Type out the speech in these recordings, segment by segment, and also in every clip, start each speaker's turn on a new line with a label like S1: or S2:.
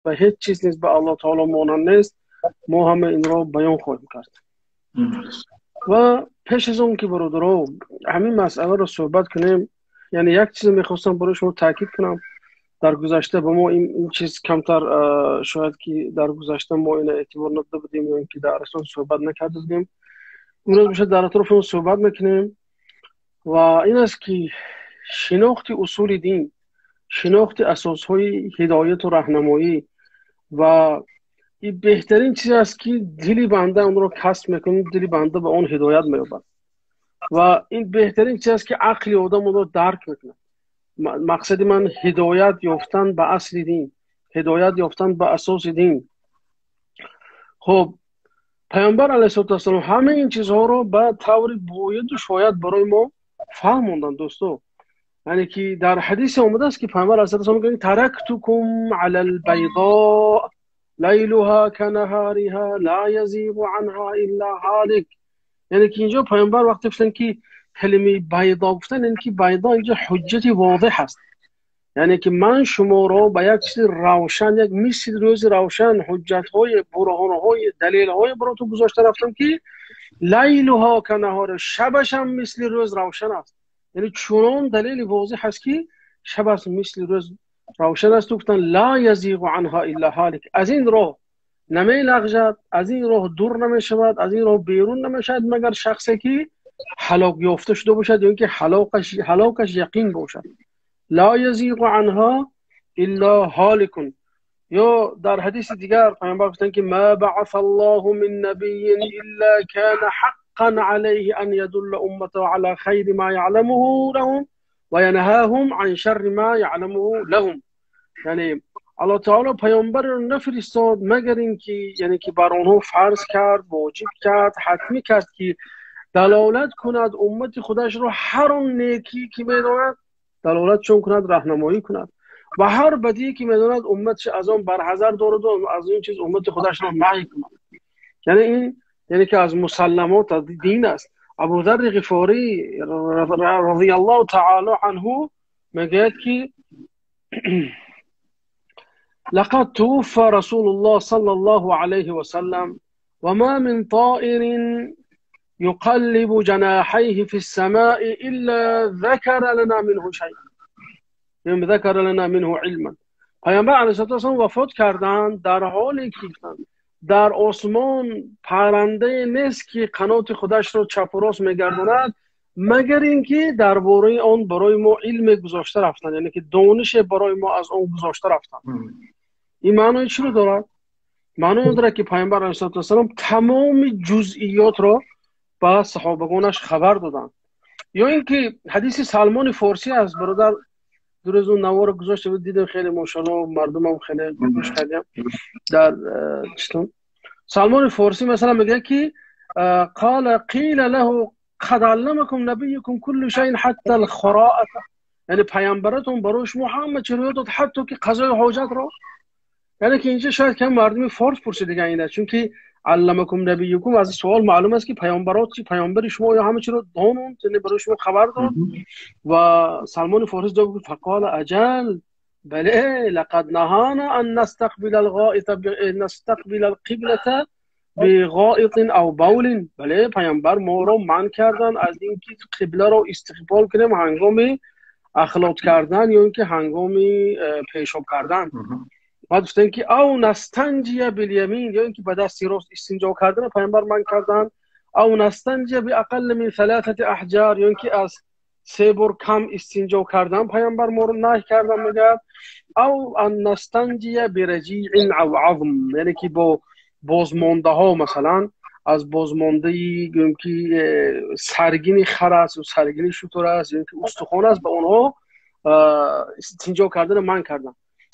S1: ва ҳеҷ чиз низ ба Аллоҳ таоло монанд нест. Мо ҳама инро баён хоҳем кард. Ва пеш аз он ки, бародаро, ҳамин масъаларо суҳбат кунем, яъне як чизе мехостам барои шумо таъкид кунам. Дар гузашта ба мо ин чиз камтар, шояд ки дар гузашта мо ина эътибор надода будем ё ин ки дар аслан суҳбат накарда будем. Имрӯз бошад, дар атрофи он суҳбат мекунем. Ва ин аст ки шинохти усули дин, шинохти асосҳои ҳидояту раҳнамоӣ ва ин беҳтарин чиз аст, ки дили банда онро касб мекунад, дили банда ба он ҳидоят меёбад. Ва ин беҳтарин чиз аст, ки ақли одам онро дарк мекунад. Мақсади ман ҳидоят ёфтан ба асли дин, ҳидоят ёфтан ба асоси дин. Хуб, Паёмбар алайҳиссалоту вассалом ҳамаи ин чизҳоро ба таври бояду шояд барои мо фаҳмонданд, дӯсто. Яъне ки дар ҳадисе омадааст, ки Паёмбар алайҳиссалом мегӯяд: "تركتكم على البيضاء ليلها كنهارها لا يزيغ عنها إلا هالك". Яъне ки инҷо Паёмбар вақте гуфтанд, ки калимаи بيضاء гуфтанд, яъне ки بيضاء инҷо ҳуҷҷати возеҳ аст. Яъне ки ман шуморо ба як чизи равшан, як мисли рӯзи равшан, ҳуҷҷатҳои, бурҳонҳои, далелҳое баротон гузошта рафтам, ки ليلها كنهار, шабашам мисли рӯз равшан аст. Яъне чунон далели возеҳ аст, ки шабаш мисли рӯз равшан аст. Гуфтанд: "لا يزيغ عنها إلا هالك". Аз ин роҳ намелағжад, аз ин роҳ дур намешавад, аз ин роҳ берун намешавад, магар шахсе ки ҳалок ёфта шуда бошад ё ин ки ҳалокаш яқин бошад. لا يزيغ عنها إلا هالك. Ё дар ҳадиси дигар Паёмбар гуфтанд, ки "ما بعث الله من نبي إلا كان حقا عليه أن يدل أمته على خير ما يعلمه لهم وينهاهم عن شر ما يعلمه لهم". Яъне Аллоҳ таоло паёмбарро нафиристод, магар ин ки, яъне ки бар онҳо фарз кард, воҷиб кард, ҳатмӣ кард, ки далолат кунад уммати худашро ҳар он некӣ ки медонад, далолатшон кунад, раҳнамоӣ кунад, ва ҳар бадие ки медонад, умматш аз он барҳазар дораду аз ин чиз уммати худашро наҳй кунад. Яъне ин, яъне ки аз мусалламот дин аст. Абударри Ғифорӣ رضي الله تعالى عنه мегӯяд, ки لقد توفى رسول الله صلى الله عليه وسلم وما من طائر يقلب جناحيه في السماء إلا ذكر لنا منه شيئا، ذكر لنا منه علما. پیامبر علیه السلام وفات کردند، در حالی که در آسمان پرنده نیست که قنات خودش را چپ و راست میگرداند، مگر اینکه درباره آن برای ما علم گذاشته رفتند، یعنی که دانش برای ما از آن گذاشته رفتند. این معنای چی رو دارد؟ معنای دارد که پیامبر علیه السلام تمام جزئیات را به صحابگانش خبر دادند. یا اینکه حدیث سلمان فارسی است، برادر. دو اون نوار گذاشته بود، دیدم، خیلی ماشاءالله مردم هم خیلی گوش کردیم. در سلمان فارسی مثلا میگه که قال قيل له قد علمكم نبيكم كل شيء حتى الخراءة. یعنی پیامبرتون برای شما همه چیز رو داد، حتی که قضای حاجت رو. یعنی که اینجا شاید کم مردمی فارس پرسیده اینه، چون که علمكم نبيكم از سوال معلوم است که پیامبرات چی، پیامبر شما یا همه چی رو دانوند، یعنی برای شما خبر داد. و سلمان فارسی جواب فقال اجل، بله، لقد نهانا ان نستقبل الغائط نستقبل القبلة بغائط او بول. بله، پیامبر ما رو منع کردن از اینکه قبله رو استقبال کنیم هنگام اخلاط کردن یا اینکه هنگام پیشاب کردن. بعد گفتن که او نستنجی بالیمین، یا اینکه به دست راست استنجا کردن پیامبر منع کردن. او نستنجي باقل من ثلاثه احجار، یا اینکه از سه بار کم استنجا کردن پیامبر ما رو نهی کردن. میگه او ان نستنجي برجيع او عظم، یعنی که با بازمانده ها، مثلا از بازمانده گویم که سرگین خر است و سرگین شتر است یا اینکه استخوان است، به اونها استنجا کردن منع کردن.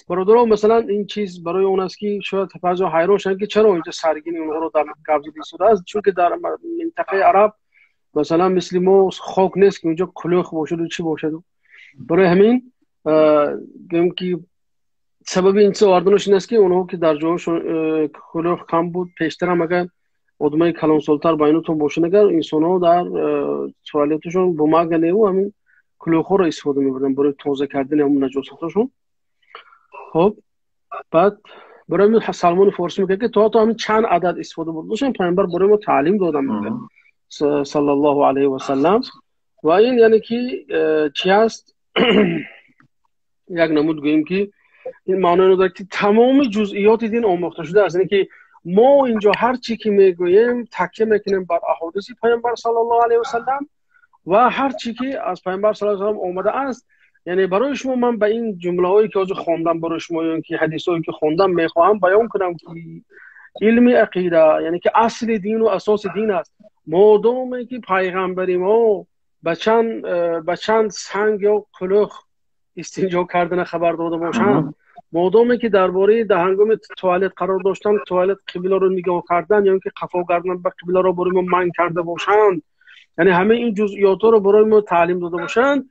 S1: برادران، مثلا این چیز برای اون است که شاید بعضی حیران شدن که چرا اینجا سرگین اونها رو در گپ زده است. چون که در منطقه عرب مثلا مثل ما خاک نیست که اونجا کلوخ باشد و چی باشد. برای همین گویم که سبب این چیز آوردنش این است که اونها که در جایشون کلوخ کم بود. پیشتر هم اگر одамои калонсолтар байнотон бошад, агар инсонҳо дар туалеташон бумага неву ҳамин кулӯхҳоро истифода мебурданд барои тоза кардани ҳамун наҷосатошон. Хоб, баъд Барои мо Салмони Форсӣ мегӯяд, ки то ҳамин чанд адад истифода бурда бошем, Паёмбар барои мо таълим дода мегӯяд саллаллоҳу алайҳи васаллам. Ва ин яъне ки чӣ аст? Як намуд гӯем ки ин маънои онро дорад, ки тамоми ҷузъиёти дин омӯхта шудааст. Яъне ки мо инҷо ҳар чӣ ки мегӯем такя мекунем бар аҳодиси Паёмбар саллаллоҳу алайҳи васаллам ва ҳар чӣ ки аз Паёмбар саллаллоҳу алайҳи васаллам омада аст. Яъне барои шумо ман ба ин ҷумлаҳое ки ҳозир хондам барои шумо ё ки ҳадисҳое ки хондам мехоҳам баён кунам, ки илми ақида яъне ки асли дину асоси дин аст. Модоме ки пайғамбари мо ба чанд санг ё қулух истинҷо кардана хабар дода бошанд, модоме ки дар бораи дар ҳангоми туалет қарор доштан туалет қибларо нигоҳ кардан ё ки қафо гардан ба қибларо барои мо манъ карда бошанд, яъне ҳамаи ин ҷузъиётҳоро барои мо таълим дода бошанд,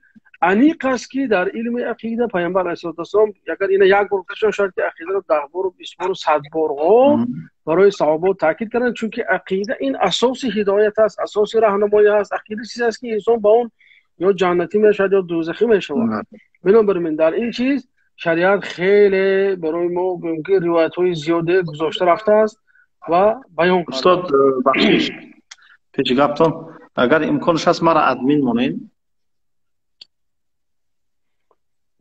S1: аниқ аст ки дар илми ақида Паёмбар алайҳиссалоту вассалом агар ина як бор гуфта шояд ки ақидаро 10 бор, 20 бор, 100 борҳо барои саҳобаҳо таъкид карданд, чунки ақида ин асоси ҳидоят аст, асоси раҳнамоӣ аст. Ақида чизе аст ки инсон ба он ё ҷаннатӣ мешавад ё дӯзахӣ мешавад. Бинобар ин дар ин чиз шариат хеле барои мо гӯем ки ривоятҳои зиёде гузошта рафтааст ва баён кардааст.
S2: Устод, бахшиш пеши гаптон, агар имконш ҳаст мара админ монед.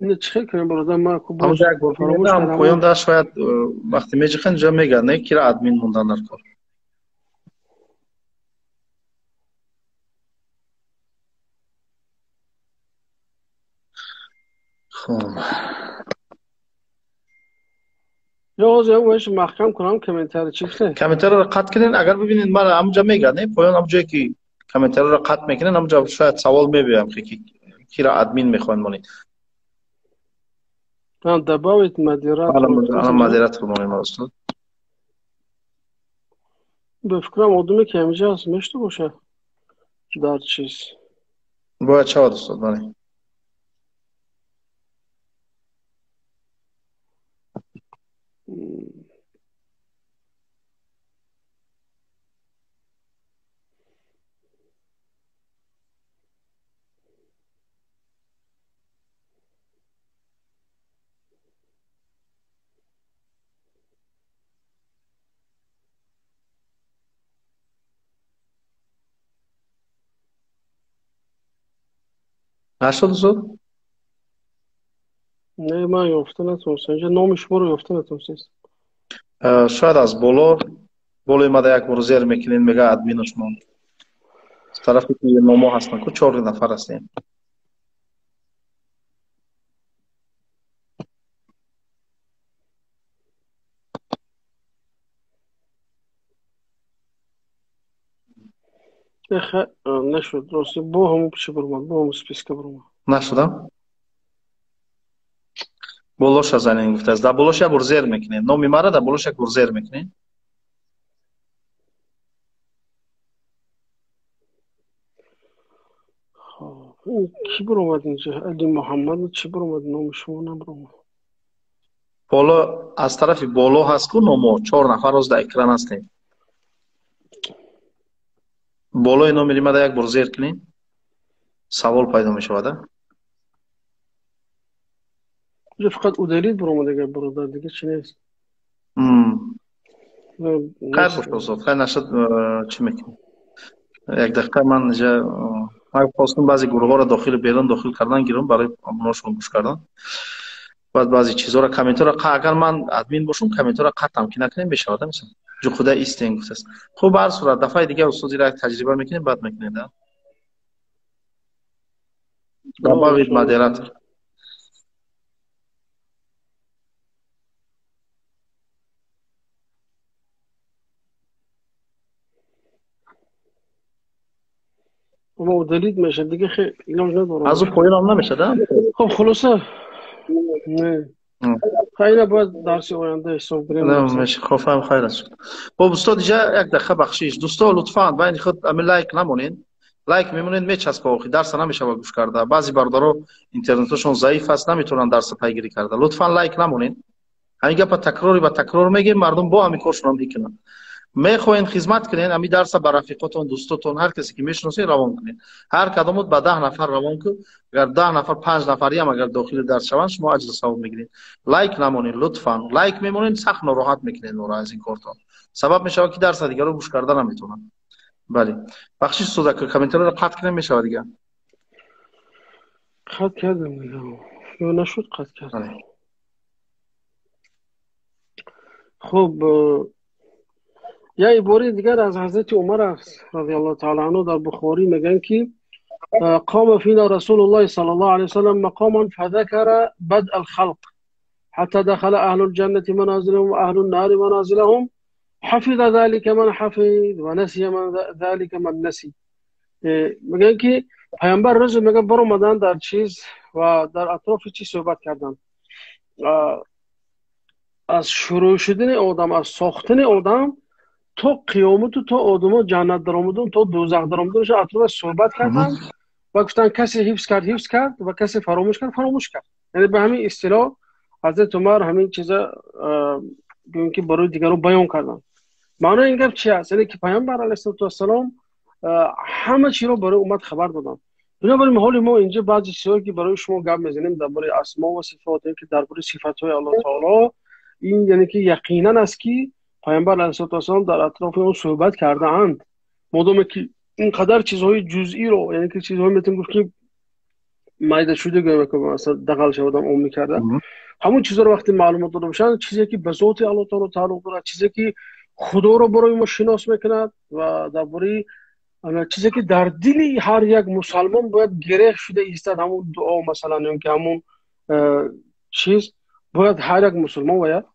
S1: Ин чӣ хел кунем бародар? Ман ку боз
S2: фаромӯш кардам. Поён да шояд вақте меҷихан ҷо мегӯяд, не кира админ мондан дар кор. Хуб.
S1: Ё ҳозир ҳам маҳкам кунам комментари чӣ гуфте?
S2: Комментариро қатъ кунед, агар бибинед мара ҳамунҷо мегӯяд, не поён ҳамун ҷое ки комментариро қатъ мекунед, ҳамунҷо шояд савол мебиёям ки кира админ мехоҳед монед.
S1: Добавить модератор.
S2: Модератор монем, устод.
S1: Ба фикрам одаме ки ҳаминҷо ҳаст мешта бошад дар чиз.
S2: Бояд шавад устод, бале. Нашуд устод?
S1: Не, ман ёфта натонистам. Инҷо номи шуморо ёфта натонистам.
S2: Шояд аз боло, болои мада як бор зер мекунед, мега админу шумо. Аз тарафи ки номо ҳастанд, ку 4 нафар ҳастем.
S1: Нашуд, рости бо ҳамун чӣ бурмад, бо ҳамун списка бурмад.
S2: Нашудам? Болоша занен гуфтааст. Дар болош як бор зер мекунед. Номи мара дар болош як бор зер мекунед.
S1: Хоб, кӣ буромад инҷо? Али Муҳаммад чӣ буромад? Номи шумо набуромад.
S2: Боло аз тарафи боло ҳаст ку номо, 4 нафар роз дар экран ҳастем. Болои номери мада як бор зер кунед, савол пайдо мешавад.
S1: Инҷо фақат удалить буромад, агар бародар, дига чӣ нест.
S2: Хайр бошад устод, хайр нашуд, чӣ мекунем? Як дақиқа ман инҷа ман хостам баъзе гурӯҳҳоро дохилу берун дохил кардан гирам барои онҳошон гӯш кардан. Баъд баъзе чизҳоро комментҳоро агар ман админ бошам комментҳоро қатъам ки накунем мешавад, мисал ҷо худа истен гуфтааст. Хуб, ба ҳар сурат дафъаи дигар устод ира як таҷриба мекунем, баъд мекунед, а? Добавить модератор.
S1: Ама удалить мешавад, дига хе илоҷ надорам.
S2: Аз ӯ поёнам намешавад, а?
S1: Хуб, хулоса. Не. Хайр, бояд дарси оянда ҳисоб гирем.
S2: Мешавад. Хуб, фаҳм, хайр аст. Хуб, устод, инҷа як дақиқа бахшиш. Дӯсто, лутфан байни худ ами лайк намонед. Лайк мемонед, мечаспа охи, дарса намешавад гӯш карда. Баъзе бародаро интернеташон заиф аст, наметавонанд дарса пайгирӣ карда. Лутфан лайк намонед. Ҳамин гапа такрори ба такрор мегем, мардум бо ҳамин коршонам мекунанд. Мехоҳед хизмат кунед, ҳамин дарса ба рафиқотон, дӯстотон, ҳар касе ки мешиносед, равон кунед. Ҳар кадомот ба 10 нафар равон кун. Агар 10 нафар, 5 нафариам агар дохили дарс шаванд, шумо аҷру савоб мегиред. Лайк намонед, лутфан. Лайк мемонед, сахт нороҳат мекунед моро аз ин кортон. Сабаб мешавад ки дарса дигарро гӯш карда наметавонанд. Бале. Бахшиш, устод, комментариро қатъ кунем, мешавад дигар?
S1: Қатъ кардам дигар. Ё нашуд, қатъ кардам. Хуб, як ибораи дигар аз ҳазрати Умар аст радиаллоҳу таала анҳу, дар Бухорӣ мегӯянд ки قام فينا رسول الله صلى الله عليه وسلم مقاما فذكر بدء الخلق حتى دخل أهل الجنة منازلهم وأهل النار منازلهم، حفظ ذلك من حفظ ونسي من ذلك من نسي. мегӯянд ки паёмбар рӯзе мегӯяд баромаданд дар чиз ва дар атрофи чиз суҳбат карданд, аз шурӯъ шудани одам, аз сохтани одам то қиёмату то одамҳо ҷаннат даромадан то дӯзах даромаданашо атрофаш суҳбат карданд ва гуфтанд касе ҳифз кард, ҳифз кард ва касе фаромӯш кард, фаромӯш кард. Яъне ба ҳамин истилоҳ ҳазрати Умар ҳамин чиза гӯем ки барои дигарон баён карданд. Маънои ин гап чи аст? Яъне ки паёмбар алайҳиссалоту вассалом ҳама чиро барои уммат хабар доданд. Бинобар ин ҳоли мо инҷа баъзе чизҳое ки барои шумо гап мезанем дар бораи асмо ва сифот, ки дар бораи сифатҳои Аллоҳ таоло, ин яъне ки яқинан аст ки паёмбар алайҳиссалоту вассалом дар атрофи он суҳбат кардаанд. Модоме ки ин қадар чизҳои ҷузъиро, яъне ки чизҳое метавон гуфт ки майда шуда гӯем, масалан дағал шавадам ом мекарда, ҳамон чизҳоро вақте маълумот дода бошанд, чизе ки ба зоти Аллоҳ таоло тааллуқ дорад, чизе ки худоро барои мо шинос мекунад ва дар бораи чизе ки дар дили ҳар як мусалмон бояд гиреҳ шуда истад, ҳамон дуо масалан ё ки ҳамон чиз бояд ҳар як мусулмон бояд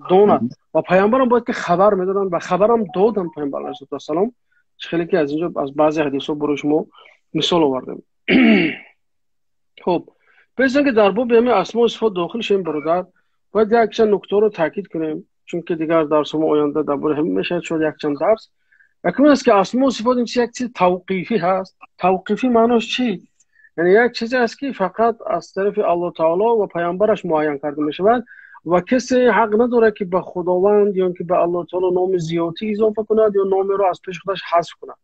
S1: донад ва паёмбарам бояд ки хабар медоданд ва хабарам доданд паёмбар алайҳиссалоту вассалом. Хеле ки аз инҷо аз баъзе ҳадисҳо барои шумо мисол овардем. Хуб, пеш аз он ки дар боби ҳамин асмо ва сифот дохил шавем, бародар, бояд якчанд нуктаро таъкид кунем, чунки дигар дарсҳо оянда дар бораи ҳамин мешавад, шояд якчанд дарс. Якум аст ки асмо ва сифот ин чиз як чиз тавқифӣ ҳаст. Тавқифӣ маънош чӣ? Яъне як чизе аст ки фақат аз тарафи Аллоҳ таоло ва паёмбараш муайян карда мешавад ва касе ҳақ надорад ки ба худованд ё ки ба Аллоҳ таоло номи зиёдӣ изофа кунад ё номеро аз пеши худаш ҳазф кунад.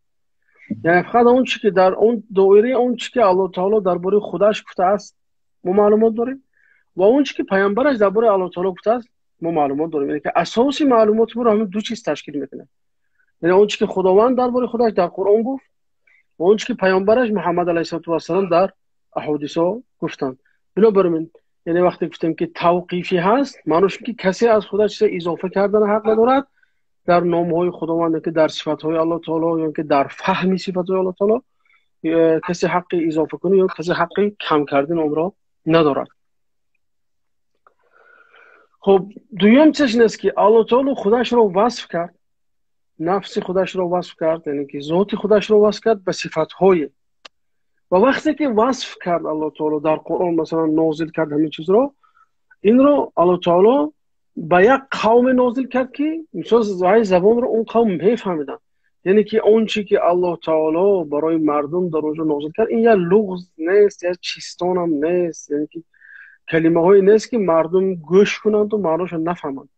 S1: Яъне фақат он чи ки дар он доираи он чи ки Аллоҳ таоло дар бораи худаш гуфтааст мо маълумот дорем ва он чи ки паёмбараш дар бораи Аллоҳ таоло гуфтааст мо маълумот дорем. Яъне ки асоси маълумоти моро ҳамин ду чиз ташкил мекунад. Яъне он чи ки худованд дар бораи худаш дар Қуръон гуфт ва он чи ки паёмбараш Муҳаммад алайҳиссалоту вассалом дар аҳодисҳо гуфтанд. Бинобар ин яъне вақте гуфтем ки тавқифӣ ҳаст, маънош ин ки касе аз худаш чизе изофа кардан ҳақ надорад дар номҳои худованд ё ки дар сифатҳои Аллоҳ таоло ё ки дар фаҳми сифатҳои Аллоҳ таоло касе ҳаққи изофа кунӣ ё касе ҳаққи кам кардани онро надорад. Хуб, дуюм чиз ин аст ки Аллоҳ таоло худашро васф кард, нафси худашро васф кард, яъне ки зоти худашро васф кард ба сифатҳое. Ва вақте ки васф кард Аллоҳ таоло дар Қуръон масалан нозил кард ҳамин чизро, инро Аллоҳ таоло ба як қавме нозил кард ки мисол вай забонро он қавм мефаҳмиданд. Яъне ки он чи ки Аллоҳ таоло барои мардум дар онҷо нозил кард, ин як луғз нест, як чистонам нест, яъне ки калимаҳое нест ки мардум гӯш кунанду маъношро нафаҳманд.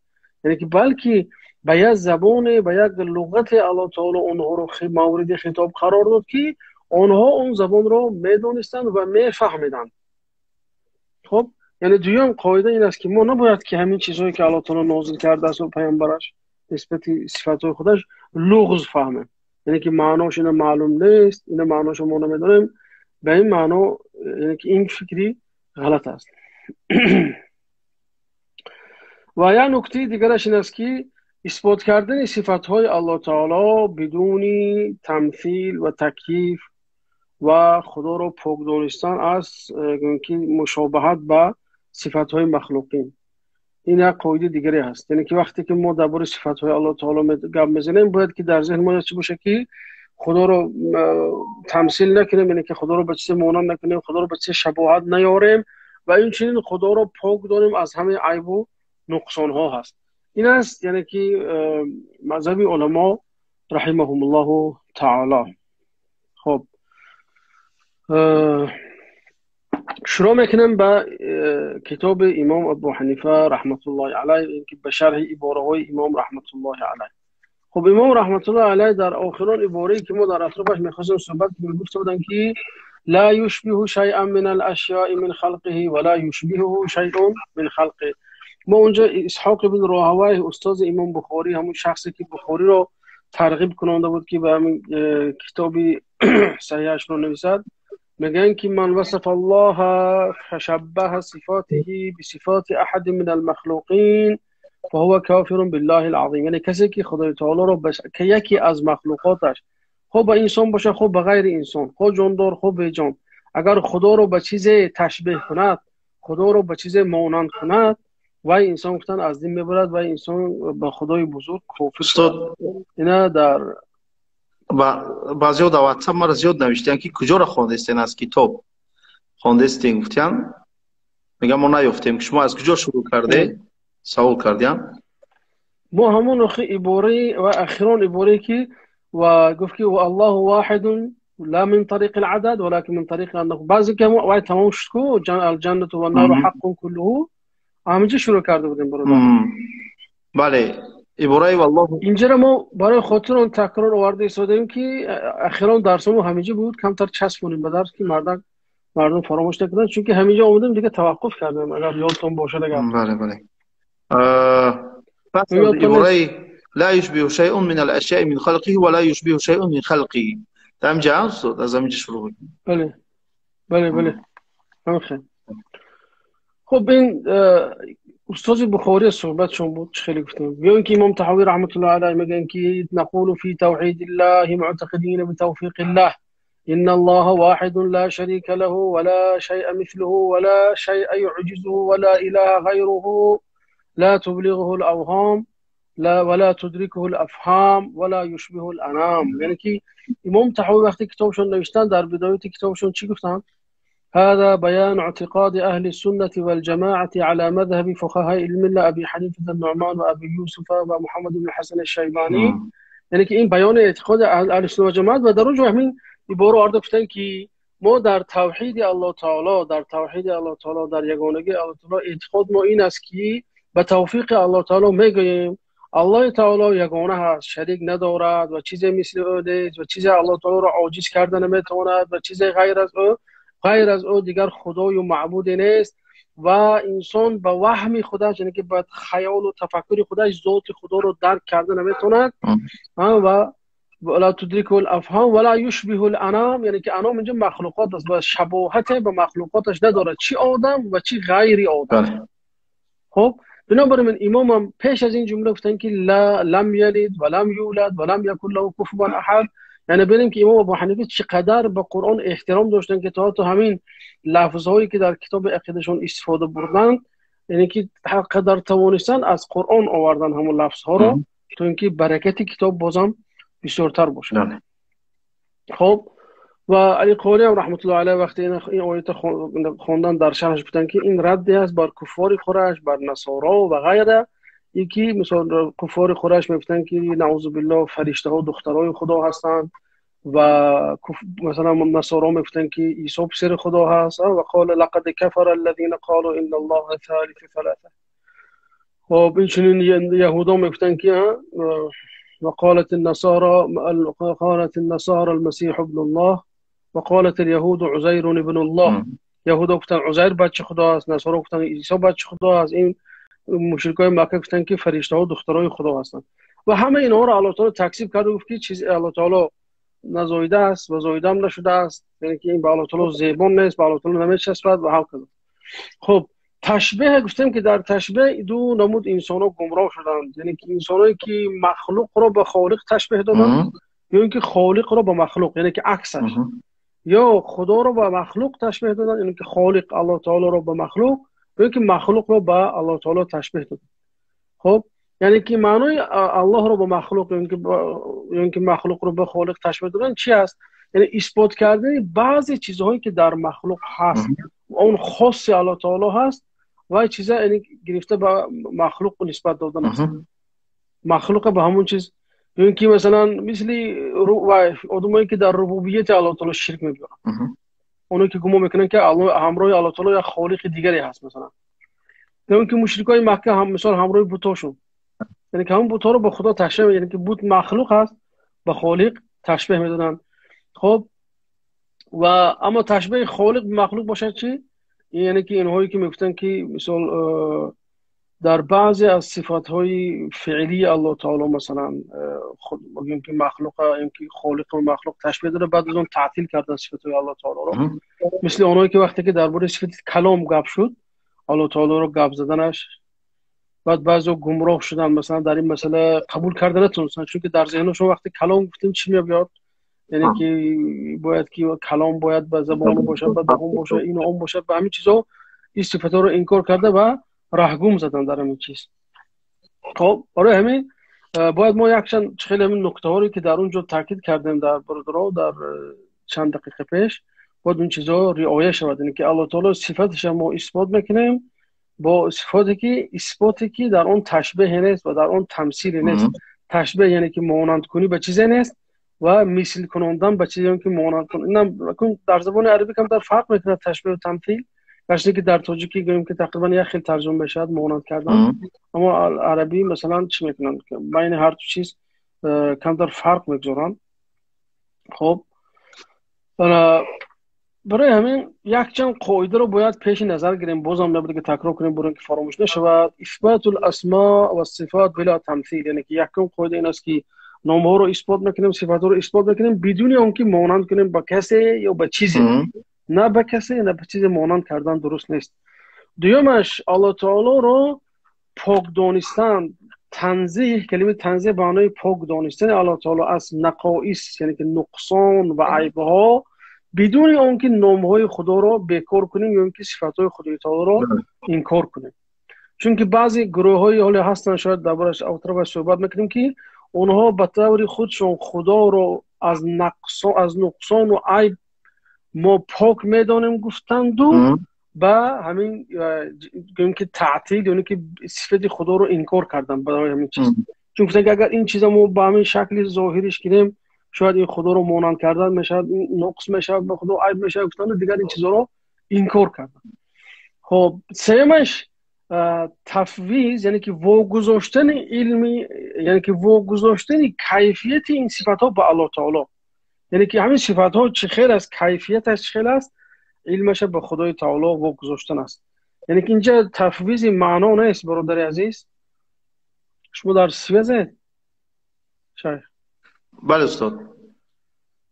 S1: Яъне ки балки ба як забоне, ба як луғате Аллоҳ таоло онҳоро мавриди хитоб қарор дод ки онҳо он забонро медонистанд ва мефаҳмиданд. Хуб, яъне дуюм қоида ин аст ки мо набояд ки ҳамин чизҳое ки Аллоҳ таоло нозил кардааст ва паёмбараш нисбати сифатҳои худаш луғз фаҳмем. Яъне ки маънош ина маълум нест, ина маъношо мо намедонем. Ба ин маъно яъне ки ин фикри ғалат аст. Ва як нуктаи дигараш ин аст ки исбот кардани сифатҳои Аллоҳ таоло бидуни тамсил ва такйиф ва худоро пок донистан аз ки мушобаҳат ба сифатҳои махлуқин. Ин як қоидаи дигаре ҳаст. Яъне ки вақте ки мо дар бораи сифатҳои Аллоҳ таоло гап мезанем, бояд ки дар зеҳни мо чӣ бошад ки худоро тамсил накунем, яъне ки худоро ба чизе монанд накунем, худоро ба чизе шабоҳат наёрем ва инчунин худоро пок донем аз ҳамаи айбу нуқсонҳо ҳаст. Ин аст яъне ки мазҳаби уламо раҳимаҳумуллоҳу таоло. Хуб, шурӯъ мекунем ба китоби имом Абу Ҳанифа раҳматуллоҳи алайҳ, ин ки ба шарҳи ибораҳои имом раҳматуллоҳи алайҳ. Хуб, имом раҳматуллоҳи алайҳ дар охирон иборае ки мо дар атрофаш мехостем суҳбат кунем, гуфта буданд ки لا يشبه شيئا من الاشياء من خلقه ولا يشبهه شيء من خلقه. ما اونجا اسحاق بن راهوی، استاد امام بخاری، همون شخصی که بخاری رو ترغیب کننده بود که به همین کتابی صحیحش رو نویسد، میگن که من وصف الله فشبه صفاته بصفات احد من المخلوقین فهو کافر بالله العظیم. یعنی کسی که خدای تعالی رو که یکی از مخلوقاتش، خب به انسان باشه، خب به غیر انسان، خب جاندار، خب به جان، اگر خدا رو به چیز تشبیه کند، خدا رو به چیز مانند کند، وای انسان گفتن از دین میبرد و انسان به خدای بزرگ کافر شد. اینا در
S2: баъзеҳо дар WhatsApp маро зиёд навиштиянд, ки куҷоро хондестен, аз китоб хондестен, гуфтиян. Мегам, мо наёфтем, ки шумо аз куҷо шурӯъ карде, савол кардиян.
S1: Мо ҳамон ибораи ва ахирон иборае ки ва гуфт ки الله واحد لا من طريق العدد ولكن من طريق انه بعضی که وای тамом шуд ку الجنة والنار حق كله، ҳаминҷо шурӯъ карда будем, бародар.
S2: Бале, ибораи валлоҳ.
S1: Инҷаро мо барои хотир он такрор оварда истодаем, ки ахирон дарсамо ҳаминҷо буд, камтар часпонем ба дарс, ки мардум фаромӯш накунанд, чунки ҳаминҷо омадем, дига таваққуф кардем, агар ёдтон бошад агар.
S2: Бале, пас ибораи لا يشبه شيء من الأشياء من خلقه ولا يشبه شيء من خلقه дар ҳаминҷа, устод, аз ҳаминҷа шурӯъ.
S1: Бале, ҳамин. Хуб, ин устози бухорӣ суҳбатшон буд, чӣ хеле гуфтем. Ё ин ки имом Таҳавӣ раҳматуллоҳи алайҳ мегӯянд ки نقول في توحيد الله معتقدين بتوفيق الله إن الله واحد لا شريك له ولا شيء مثله ولا شيء يعجزه ولا إله غيره لا تبلغه الأوهام لا ولا تدركه الأفهام ولا يشبه الأنام. یعنی که امام طحاوی وقتی کتابشون نوشتن، در بدایت کتابشون چی گفتن؟ هذا بيان اعتقاد أهل السنة والجماعة على مذهب فقهاء الملة أبي حنيفة النعمان وأبي يوسف ومحمد بن الحسن الشيباني. یعنی که این بیان اعتقاد اهل سنت و جماعت و در اونجا همین عبارت آورده، گفتن که ما در توحید الله تعالی، در توحید الله تعالی، در یگانگی الله تعالی، اعتقاد ما این است که به توفیق الله تعالی میگوییم الله تعالی یگانه هست، شریک ندارد و چیزی مثل او نیست و چیزی الله تعالی را عاجز کرده نمیتواند و چیزی غیر از او دیگر خدای و معبودی نیست و انسان به وهم خودش، یعنی که به خیال و تفکر خودش، ذات خدا رو درک کرده نمیتواند و لا تدركه الافهام ولا يشبه الانام. یعنی که انام اینجا مخلوقات است و شباهت به مخلوقاتش ندارد، چی آدم و چی غیر آدم. خب، بنابراین امام هم پیش از این جمله گفتن که لا لم یلد ولم یولد ولم یکن له کفوا احد. یعنی ببینیم که امام ابو حنیفه چقدر به قرآن احترام داشتن که تا همین لفظ هایی که در کتاب عقیدهشون استفاده بردند، یعنی که هر قدر توانستن از قرآن آوردن همون لفظ ها رو، تا اینکه برکت کتاب بازم بسیارتر باشه. خب، و علی قاری هم رحمت الله علیه وقتی این آیت خوندن، در شرحش گفتن که این ردی است بر کفار قریش، بر نصارا و غیره. یکی مثلا کفار قریش میگفتن که نعوذ بالله فرشته ها دخترای خدا هستند و مثلا نصارا میگفتن که عیسی پسر خدا هست و قال لقد كفر الذين قالوا ان الله ثالث ثلاثه. خب، این چنین یهودا میگفتن که وقالت النصارى قالت النصارى المسيح ابن الله وقالت اليهود عزير ابن الله. یهودا گفتن عزیر بچه خدا است، نصارا گفتن عیسی بچه خدا است، این مشرکای مکه گفتن که فرشته ها دخترای خدا هستند و همه اینها رو الله تعالی تکذیب کرد و گفت که چیز الله تعالی نزایده است و زایده هم نشده است، یعنی که این به الله تعالی زیبون نیست، به الله تعالی نمیچسبد و هکذا. خب، تشبیه گفتیم که در تشبیه دو نمود انسان ها گمراه شدند، یعنی که انسانایی که مخلوق را به خالق تشبیه دادند یا اینکه خالق را به مخلوق، یعنی که عکسش، یا خدا را به مخلوق تشبیه دادن، یعنی که خالق الله تعالی را به مخلوق، یا اینکه مخلوق را به الله تعالی تشبیه دادن. خب، یعنی که معنای الله را به مخلوق یا اینکه مخلوق را به خالق تشبیه دادن چی است؟ یعنی اثبات کردن بعضی چیزهایی که در مخلوق هست، اون خاص الله تعالی هست و چیزا یعنی گرفته به مخلوق نسبت دادن است، مخلوق به همون چیز. یا اینکه مثلا مثل آدمایی که در ربوبیت الله تعالی شرک میبرن، اونایی که گمان میکنن که الله همراه الله تعالی یک خالق دیگری هست مثلا، یا اینکه مشرکای مکه هم مثال همراه بتاشون. Яъне ки ҳамон бутҳоро ба Худо ташбеҳ, яъне ки бут махлуқ аст, ба холиқ ташбеҳ медоданд. Хуб, ва аммо ташбеҳи холиқ ба махлуқ бошад чӣ? Яъне ки инҳое ки мегуфтанд ки мисол дар баъзе аз сифатҳои феълии Аллоҳ таоло, масалан, худ бигӯем ки махлуқа, ё ки холиқ ва махлуқ ташбеҳ дорад, баъд аз он таътил кардан сифатҳои Аллоҳ таолоро. Мисли онҳое ки вақте ки дар бораи сифати калом гап шуд, Аллоҳ таолоро гап заданаш, баъд баъзеҳо гумроҳ шуданд, масалан, дар ин масъала қабул карда натавонистанд, чунки дар зеҳнашон вақте калом гуфтем чӣ меояд? Яъне ки бояд ки калом бояд ба забон бошад, ба даҳон бошад, ину он бошад, ба ҳамин чизҳо ин сифатҳоро инкор карда ва раҳгум задан дар ҳамин чиз. Хоб, барои ҳамин бояд мо якчанд хеле ҳамин нуктаҳоре ки дар он ҷо таъкид кардем дар бародаро дар чанд дақиқа пеш, бояд он чизҳо риоя шавад. Яъне ки Аллоҳ таоло сифаташа мо исбот мекунем бо сифоте ки исботе ки дар он ташбеҳе нест ва дар он тамсиле нест. Ташбеҳ яъне ки монандкунӣ ба чизе нест ва мисл кунондан ба чизе ки монанд кун. Инам дар забони арабӣ камтар фарқ мекунад ташбеҳу тамсил, гарчанде ки дар тоҷикӣ гӯем ки тақрибан як хел тарҷума мешавад монанд кардан, аммо арабӣ масалан чӣ мекунанд, байни ҳар ду чиз камтар фарқ мегузоранд. Хоб, барои ҳамин якчанд қоидаро бояд пеши назар гирем. Бозам набуд ки такрор кунем, бурем ки фаромӯш нашавад. Исбату ласмо ва сифат била тамсил, яъне ки якум қоида ин аст ки номҳоро исбот мекунем, сифатҳоро исбот мекунем бидуни он ки монанд кунем ба касе ё ба чизе. На ба касе, на ба чизе монанд кардан дуруст нест. Дуюмаш, Аллоҳ таолоро пок донистан, танзиҳ, калимаи танзиҳ ба маънои пок донистани Аллоҳ таоло аз нақоис, яъне ки нуқсон ва айбҳо, бидуни он ки номҳои Худоро бекор кунем ё ин ки сифатҳои Худои таолоро инкор кунем. Чунки баъзе гурӯҳҳои ҳоле ҳастанд, шояд дар борааш автара суҳбат мекунем, ки онҳо ба таври худшон Худоро аз нуқсону айб мо пок медонем гуфтанду ба ҳамин гӯем ки таътил, яъне ки сифати Худоро инкор кардан барои ҳамин чиз. Чун гуфтанд ки агар ин чиза мо ба ҳамин шакли зоҳириш кунем, шояд ин Худоро монанд кардан мешавад, нуқс мешавад, ба Худо айб мешавад гуфтанду дигар ин чизҳоро инкор кардан. Хоб, сеюмаш тафвиз, яъне ки вогузоштани илми, яъне ки вогузоштани кайфияти ин сифатҳо ба Аллоҳ таоло. Яъне ки ҳамин сифатҳо чӣ хел аст, кайфияташ чӣ хел аст, илмаша ба Худои таоло вогузоштан аст. Яъне ки инҷа тафвизи маъно нест, бародари азиз. Шумо дар связед, шайх?
S2: Бале, устод.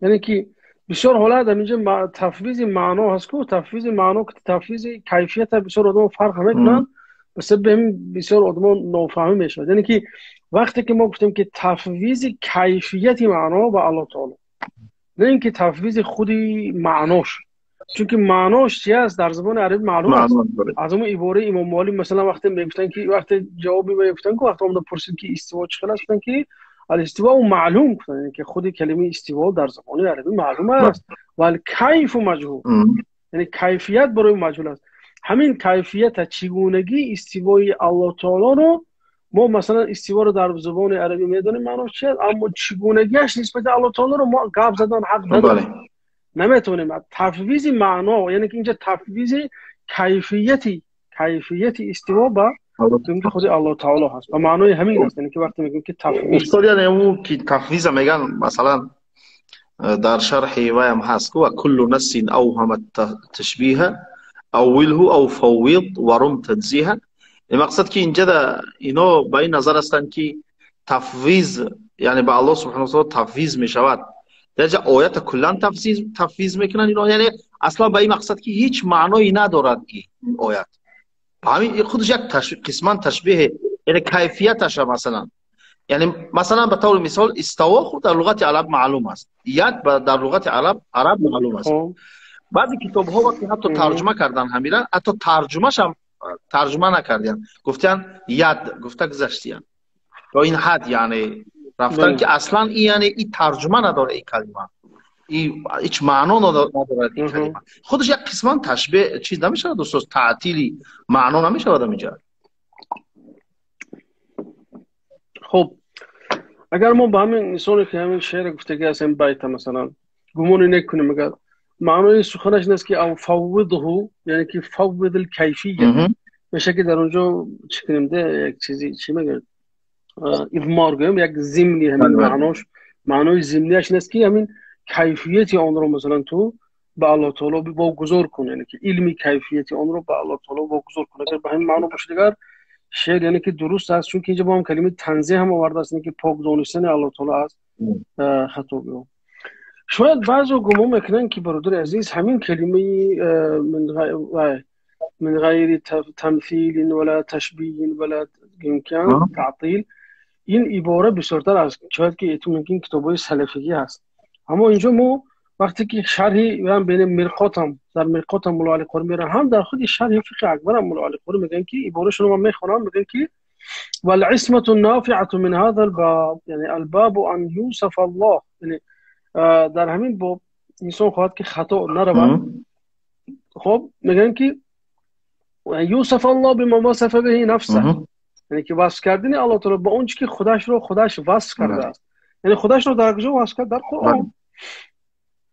S1: Яъне ки бисёр ҳолат ҳаминҷа тафвизи маъно ҳаст ку, тафвизи маъно, тафвизи кайфията бисёр одамо фарқ мекунанд, ба сабаби ҳамин бисёр одамо нофаҳмӣ мешавад. Яъне ки вақте ки мо гуфтем ки тафвизи кайфияти маъно ба Аллоҳ таоло, на ин ки тафвизи худи маънош, чунки маънош чи аст дар забони арабӣ маълум аст. Аз он ибораи Имом Молик масалан вақте мегуфтанд ки вақте ҷавоби мегуфтанд ки вақте омада пурсид ки истиво чӣ хел аст, гуфтанд ки алистиво маълум, гуфтанд, яъне ки худи калимаи истиво дар забони арабӣ маълум аст, вал кайфу маҷҳул, яъне кайфият барои маҷҳул аст. Ҳамин кайфията, чигунагии истивои Аллоҳ таолоро мо масалан истиворо дар забони арабӣ медонем маънош чи аст, аммо чигунагиаш нисбати Аллоҳ таолоро мо гап задан ҳақ надорем, наметавонем. Тафвизи маъно, яъне ки инҷа тафвизи кайфияти истиво ба ки худи Аллоҳ таоло ҳаст, ба маънои ҳамин аст. Яъне ки вақте мегӯем ки тафвиз,
S2: устод, яъне ӯ ки тафвиза меган, масалан дар шарҳи ваям ҳаст ку куллу нассин авҳама ташбиҳа аввилҳу ав фаввид варум таджзиҳа. Мақсад ки инҷа ино ба ин назар ҳастанд ки тафвиз, яъне ба Аллоҳ субҳанаҳу ва таъала тафвиз мешавад. Дарҷа оята куллан тафвиз мекунанд ино, яъне аслан ба ин мақсад ки ҳеҷ маъное надорад ин оят. Ҳамин худаш як қисман ташбеҳ, яъне кайфияташа масалан. Яъне масалан ба таври мисол истово худ дар луғати араб маълум аст. Яд дар луғати араб маълум аст. Баъзе китобҳо вақте ҳатто тарҷума кардан ҳамира, ҳатто тарҷумашам тарҷума накардиянд. Гуфтиянд яд, гуфта гузаштиянд. То ин ҳад, яъне рафтан ки аслан ин, яъне ин тарҷума надорад ин калима. Ин ҳеҷ маъно надорад ин калима. Худаш як қисман ташбеҳ чиз намешавад, устод, таътили маъно намешавад инҷа.
S1: Хуб, агар мо ба ҳамин инсоне ки ҳамин шеър гуфтагӣ ҳастем байта масалан гумоне накунем, агар маънои суханаш ин аст ки ав фаввидҳу, яъне ки фаввид алкайфия меша ки дар он ҷо чӣ кунем, де як чизи чӣ мегӯяд, идмор гӯем, як зимни ҳамин маънош, маънои зимнияш ин аст, ки ҳамин кайфияти онро масалан ту ба Аллоҳ таоло вогузор кун, яъне ки илми кайфияти онро ба Аллоҳ таоло вогузор кун. Агар ба ҳамин маъно бошад, дигар шеър яъне ки дуруст аст, чунки инҷа бо ҳам калимаи танзеҳ ҳам овардааст, яъне ки пок донистани Аллоҳ таоло аз хатобиҳо. Шояд баъзеҳо гумон мекунанд, ки, бародари азиз, ҳамин калимаи من غير تمثيل ولا تشبيه ولا تعطيل, ин ибора бисёртар аз шояд ки мумкин китобҳои салафигӣ ҳаст. Аммо инҷо мо вақте ки шарҳи бинем, Мирқотам, дар Мирқотам Мулло Али Қорӣ меран, ҳам дар худи шарҳи Фиқҳи Акбарам Мулло Али Қорӣ мегӯянд, ки иборашонро ман мехонам, мегӯянд, ки والعصمة النافعة من هذا الباب, яъне الباب أن يوصف الله, яъне дар ҳамин боб инсон хоҳад, ки хато наравад. Хоб, мегӯянд, ки يوصف الله بما وصف به نفسه, яъне ки васф кардани Аллоҳ таоло ба он чи ки худашро худаш васф кардааст. Яъне худашро дар куҷо васф кард? Дар Қуръон.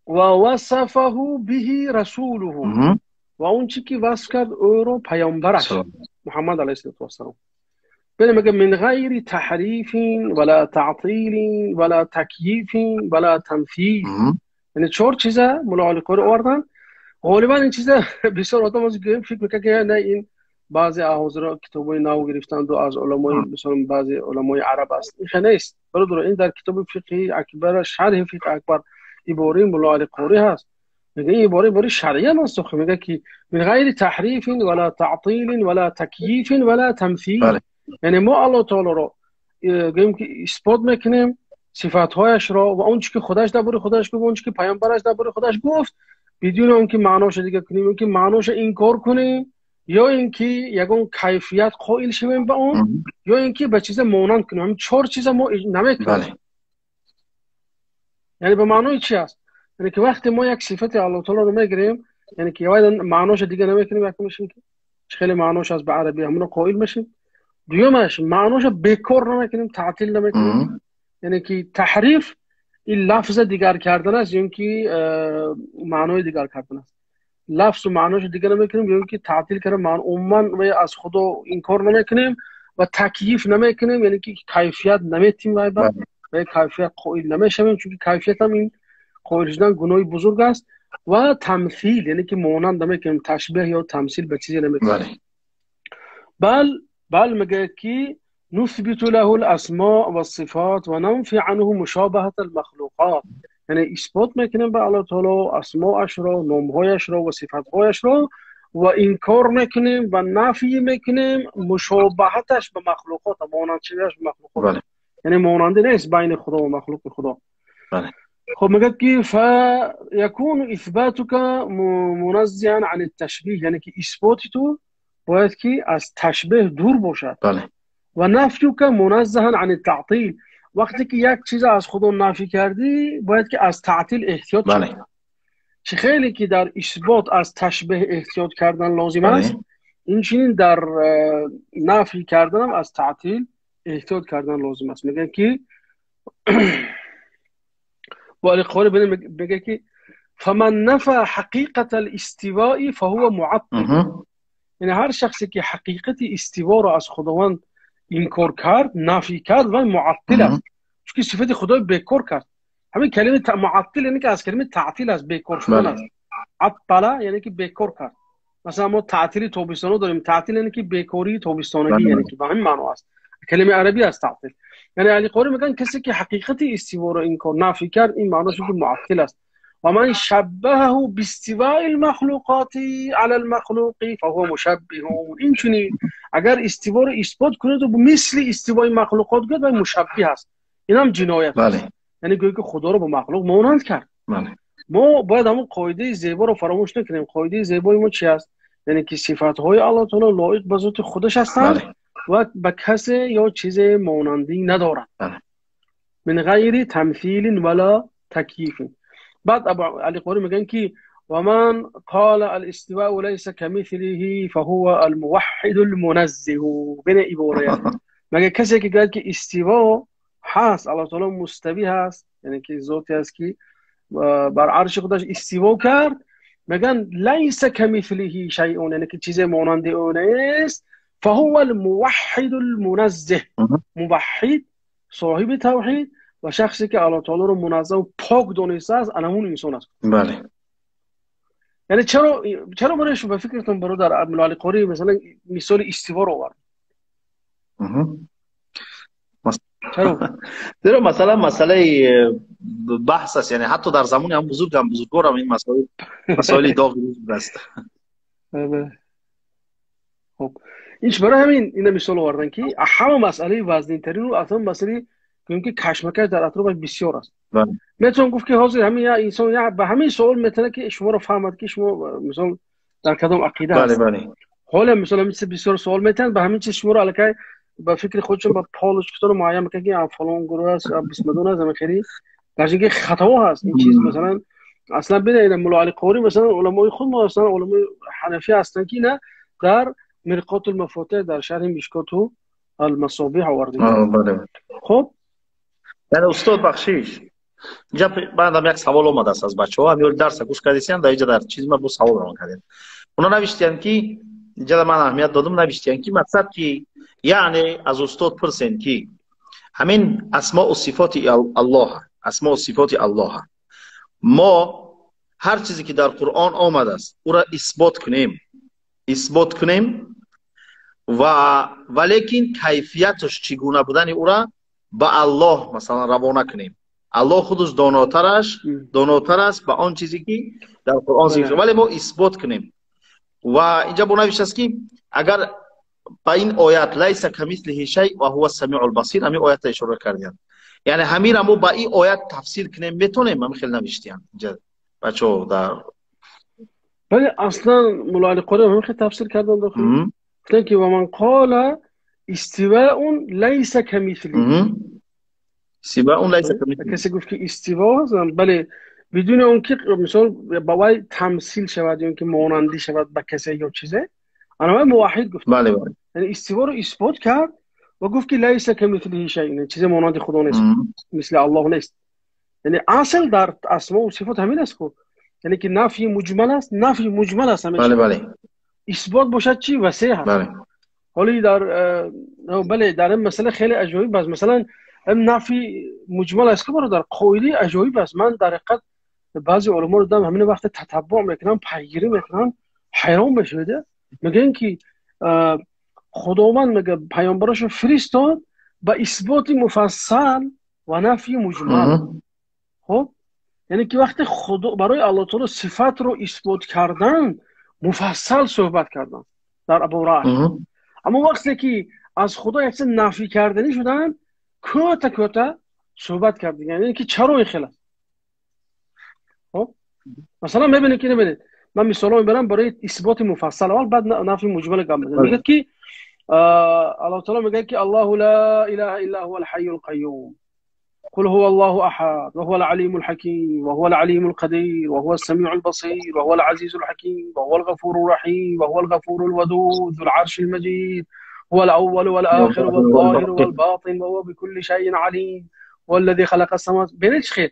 S1: ووصفه به رسوله, ва он чи ки васф кард ӯро паёмбараш Муҳаммад алайҳиссалоту вассалом. Бинем, мега: من غير تحريف ولا تعطيل ولا تكييف ولا تمثيل. Яъне чор чиза Мулло Али Қорӣ оварданд. Ғолибан ин чиза бисёр одам гӯем фикр мекунад, ки не, ин баъзе ҳозиро китобҳои нав гирифтанду аз уламои, мисалан, баъзе уламои араб аст. Ин хе нест, бародаро. Ин дар китоби Фиқҳи Акбар, шарҳи Фиқҳи Акбар, ибораи Мулло Али Қорӣ ҳаст. Мега, ин ибора ибораи шаръия насухи. Мега, ки من غير تحريف ولا تعطيل ولا تكييف ولا تمثيل. Яъне мо Аллоҳ таолоро гӯем, ки исбот мекунем сифатҳояшро ва он чи ки худаш дар бораи худаш гуфт, он чи ки паёмбараш дар бораи худаш гуфт, бидуни он ки маъноша дигар кунем ё ки маъноша инкор кунем, ё ин ки ягон кайфият қоил шавем ба он, ё ин ки ба чиза монанд кунем. Ҳамин чор чиза мо намекунем. Яъне ба маънои чи аст? Яъне ки вақте мо як сифати Аллоҳ таолоро мегирем, яъне ки маъноша дигар намекунем. Якумаш ин ки чӣ хеле маънош аст ба арабӣ, ҳамоно қоил мешем. Дуюмаш, маъноша бекор намекунем, таътил намекунем. Яъне ки таҳриф ин лафза дигар кардан аст ё ин ки маънои дигар кардан аст. Лафзу маъноша дигар намекунем ё ин ки таътил кардан, умуман аз Худо инкор намекунем ва такйиф намекунем, яъне ки кайфият наметим вай ба кайфият қоил намешавем, чунки кайфиятам ин қоил шудан гуноҳи бузург аст. Ва тамсил, яъне ки монанд намекунем, ташбеҳ ё тамсил ба чизе намекунем. Бал мегӯяд, ки نثبت له الأسماء والصفات وننفي عنه مشابهة المخلوقات. Яъне исбот мекунем ба Аллоҳ таоло асмоашро, номҳояшро ва сифатҳояшро ва инкор мекунем ва нафй мекунем мушобаҳаташ ба махлуқот, монандшавиаш ба махлуқот. Яъне монандӣ нест байни Худо ва махлуқи Худо. Хоб, мегӯяд, ки فيكون إثباتك منزها عن التشبيه, яъне ки исботи ту бояд ки аз ташбеҳ дур бошад. ونفيك منزها عن التعطيل. Вақте ки як чиза аз Худо нафӣ кардӣ, бояд ки аз таътил эҳтиёт шавӣ. Чӣ хеле ки дар исбот аз ташбеҳ эҳтиёт кардан лозим аст, инчунин дар нафӣ карданам аз таътил эҳтиёт кардан лозим аст. Мегӯяд, ки бо Али Қорӣ мегӯяд, ки فمن نفى حقيقة الاستواء فهو معطل. Яъне ҳар шахсе ки ҳақиқати истиворо аз Худованд инкор кард, нафӣ кард, вай муаттил аст, чунки сифати Худои бекор кард. Ҳамин калимаи муаттил, яъне ки аз калимаи таътил аст, бекор шудан аст. عطل яъне ки бекор кард. Масалан, мо таътили тобистона дорем. Таътил яъне ки бекории тобистонагӣ, яъне ки ба ҳамин маъно аст, калимаи арабӣ аст таътил. Яъне Али Қорӣ мегӯянд, касе ки ҳақиқати истиворо инкор, нафӣ кард, ин маънош ки муаттил аст. ومن شبهه باستواء المخلوقات على المخلوق فهو مشبه. Инчунин агар истиворо исбот кунад мисли истивои махлуқот гӯяд, вай мушаббиҳ аст. Инам ҷиноят аст, яъне гӯё ки Худоро ба махлуқ монанд кард. Мо бояд ҳамон қоидаи зеборо фаромӯш накунем. Қоидаи зебои мо чи аст? Яъне ки сифатҳои Аллоҳ таоло лоиқ ба зоти худаш ҳастанд ва ба касе ё чизе монандӣ надорад. من غير تمثيل ولا تكييف. Баъд Абу Али Қорӣ мегӯянд, ки ومن قال الاستواء ليس كمثله فهو الموحد المنزه. Бине иборая, мега, касе ки гӯяд, ки истиво ҳаст, Аллоҳ таоло муставӣ ҳаст, яъне ки зоте аст, ки бар арши худаш истиво кард, мегӯянд, ليس كمثله شيء, яъне ки чизе монанди ӯ нест. فهو الموحد المنزه. муваҳҳид, соҳиби тавҳид ва шахсе ки Аллоҳ таолоро муназзаҳу пок донистааст, ана ҳамун инсон аст.
S2: Бале.
S1: Яъне чаро барои шумо, ба фикратон, бародар Мулло Қорӣ, масалан, мисоли истиворо овард? Чаро?
S2: Зеро масалан масъалаи баҳс аст, яъне ҳатто дар замони ҳам бузург ҳам бузургворам ин масоили доғи рӯз будааст.
S1: Хуб, ин барои ҳамин ина мисол овардан, ки ҳама масъалаи вазнинтарину аслан масъалаи, гӯем, ки кашмакаш дар атрофаш бисёр аст. Метавон гуфт, ки ҳозир ҳамин як инсон ба ҳамин суол метавонад, ки шуморо фаҳмад, ки шумо, мисол, дар кадом ақида ҳаст. Ҳоле, мисол, ҳамин чиз бисёр суол метавонад, ба ҳамин чиз шуморо аллакай ба фикри худшон ба полочкатонро муайян мекунад, ки фалон гурӯҳ аст, бисмадон аст, ҳама хеле гарчи ки хато ҳаст ин чиз. Масалан, аслан бинед, Мулло Али Қорӣ, масалан, уламои худ мо ҳастанд, уламои ҳанафӣ ҳастанд, ки ина дар Мирқотул Мафотиҳ, дар шарҳи Мишкоту Алмасобиҳ оварда. Хуб.
S2: Яъне, устод, бахшиш, инҷа баъдам як савол омадааст аз бачаҳо. Ҳамин дарса гӯш кардисиям, дар инҷа дар чиз ма бо савол равон кардем. Оно навиштиянд, ки инҷа ман аҳамият додам, навиштиянд, ки мақсад, ки яъне аз устод пурсем, ки ҳамин асмоу сифоти Аллоҳ, асмоу сифоти Аллоҳ, мо ҳар чизе ки дар Қуръон омадааст, ӯра исбот кунем ва валекин кайфияташ чӣ гуна будани ӯра ба Аллоҳ, масалан, равона кунем. Аллоҳ худаш донотар аст ба он чизе ки дар Қуръон зикр шуда, вале мо исбот кунем. Ва инҷа бо навиштааст, ки агар ба ин оят лайса камислиҳи шай ва ҳува самиъул басир, ҳамин оятро ишора кардиянд, яъне ҳамира мо ба ин оят тафсир кунем метонем? Ҳамин хел навиштиянд инҷа бачаҳо дар
S1: Бале, аслан Мулло Али Қорӣ ҳамин хел тафсир кардан дохил. Гуфтанд, ки ва ман қола истиваун лайса камислиҳи.
S2: Истиваун лайса камислиҳи.
S1: Касе гуфт, ки истиво ҳаст, бале, бидуни он ки, мисол, ба вай тамсил шавад ё ки монандӣ шавад ба касе ё чизе, ана вай муваҳҳид гуфт.
S2: бале бале
S1: Яъне истиворо исбот кард ва гуфт, ки лайса камислиҳи шай, чизе монанди Худо нест, мисли Аллоҳ нест. Яъне асл дар асмо сифот ҳамин аст ку, яъне ки нафи муҷмал аст, нафи муҷмал аст ҳамеша.
S2: бале бале
S1: Исбот бошад чи? Васеъ ҳаст. Ҳоли дар, бале, дар ин масъала хеле аҷоиб аст. Масалан, ин нафи муҷмал аст ки, бародар, қоидаи аҷоиб аст. Ман дар ҳақиқат баъзе уламоро дидам, ҳамин вақте татаббуъ мекунам, пайгирӣ мекунам, ҳайрон мешавед. Мегӯянд, ки Худованд, мега, паёмбарашо фиристод ба исботи муфассал ва нафи муҷмал. Хуб, яъне ки вақте Худо барои Аллоҳ таоло сифатро исбот кардан, муфассал суҳбат кардан дар борааш, аммо вақте ки аз Худо як чиз нафӣ карданӣ шуданд, кӯта кӯта суҳбат кардиган. Яъне ки чаро ин хел аст? Хуб, масалан, мебинед, ки набинед, ман мисолҳо мебарам барои исботи муфассал аввал, баъд нафи муҷмал гап мезанам. Мегӯяд, ки Аллоҳ таоло мегӯяд, ки Аллоҳу ла илаҳа илла ҳува алҳайю алқайюм, قل هو الله أحد وهو العليم الحكيم وهو العليم القدير وهو السميع البصير وهو العزيز الحكيم وهو الغفور الرحيم وهو الغفور الودود ذو العرش المجيد، هو الأول والآخر والظاهر والباطن وهو بكل شيء عليم، والذي خلق السماوات. ببینید چه خیلی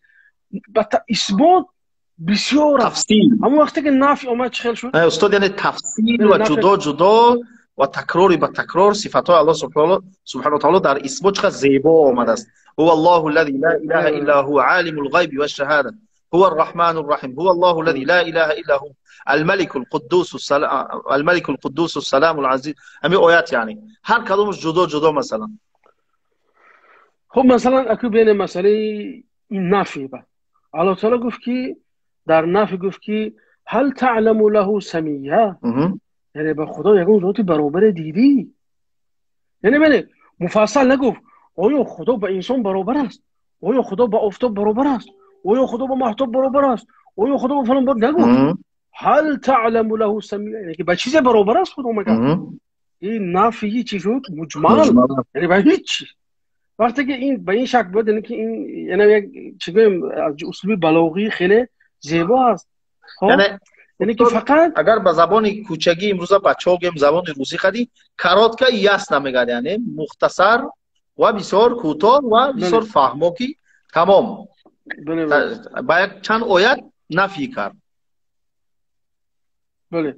S1: اثبات بسیار.
S2: تفصیل.
S1: اما وقتی که نفی اومد، چه خیلی شد؟
S2: استاد، یعنی تفصیل و جدا جدا و تکراری به تکرار صفات الله سبحانه و تعالی در اثبات چقدر زیبا آمده است. هو الله الذي لا اله الا هو، عالم الغيب والشهاده، هو الرحمن الرحيم، هو الله الذي لا اله الا هو، الملك القدوس السلام، الملك القدوس السلام العزيز. همین آیات، یعنی هر کدومش جدا جدا مثلا.
S1: خب، مثلا اکو بین مسئله نفی با الله تعالی گفت که در نفی گفت که هل تعلم له سمیه، یعنی به خدا یگون ذاتی برابر دیدی؟ یعنی ببینید، مفصل نگفت آیا خدا به انسان برابر است، آیا خدا به آفتاب برابر است، آیا خدا با مهتاب برابر است، آیا خدا با فلان برابر. نگفت. هل تعلم له سمیه، یعنی که به چیز برابر است خدا مگه؟ این نفی چی شد؟ مجمل، یعنی به هیچ. وقتی که این به این شک بود، یعنی که این یعنی یک چی گویم، از اسلوب بلاغی خیلی زیبا است.
S2: یعنی
S1: یعنی که فقط
S2: اگر به زبان کوچگی امروزه بچه‌ها گیم، زبان روسی خدی، коротко ясно мегӯяд، яъне мухтасар ва бисёр кӯтоҳ ва бисёр фаҳмо, ки тамом ба як чанд оят нафӣ кард.
S1: Бале,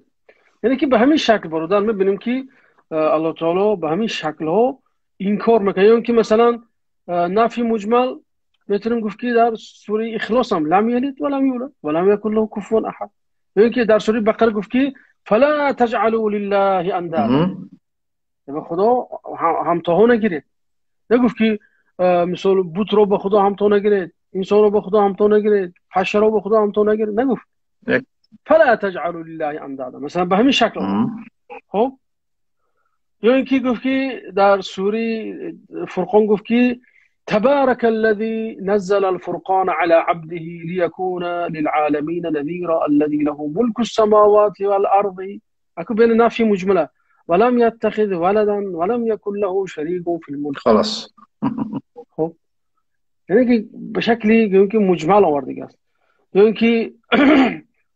S1: яъне ки ба ҳамин шакл, бародар, мебинем, ки Аллоҳ таоло ба ҳамин шаклҳо инкор мекунад. Ё ки масалан нафи муҷмал метавонем гуфт, ки дар сураи Ихлос ҳам лам ялид ва лам юлад ва лам якун лаҳу куфуван аҳад. Ё ки дар сураи Бақара гуфт, ки фала таҷъалу лиллаҳи андада, ба Худо ҳамтоҳо нагиред. Нагуфт, ки мисол бутро ба Худо ҳамто нагиред, инсонро ба Худо ҳамто нагиред, ҳашаро ба Худо ҳамто нагиред. Нагуфт фала таҷъалу лиллаҳи андада, масалан, ба ҳамин шакл. Хоб, ё ин ки гуфт, ки дар сураи Фурқон гуфт, ки تبارك الذي نزل الفرقان على عبده ليكون للعالمين نذيرا الذي له ملك السماوات والأرض. اكو بين نافي مجملة ولم يتخذ ولدا ولم يكن له شريك في الملك.
S2: خلاص.
S1: خب، یعنی که به شکلی که مجمل آورده است. یا اینکه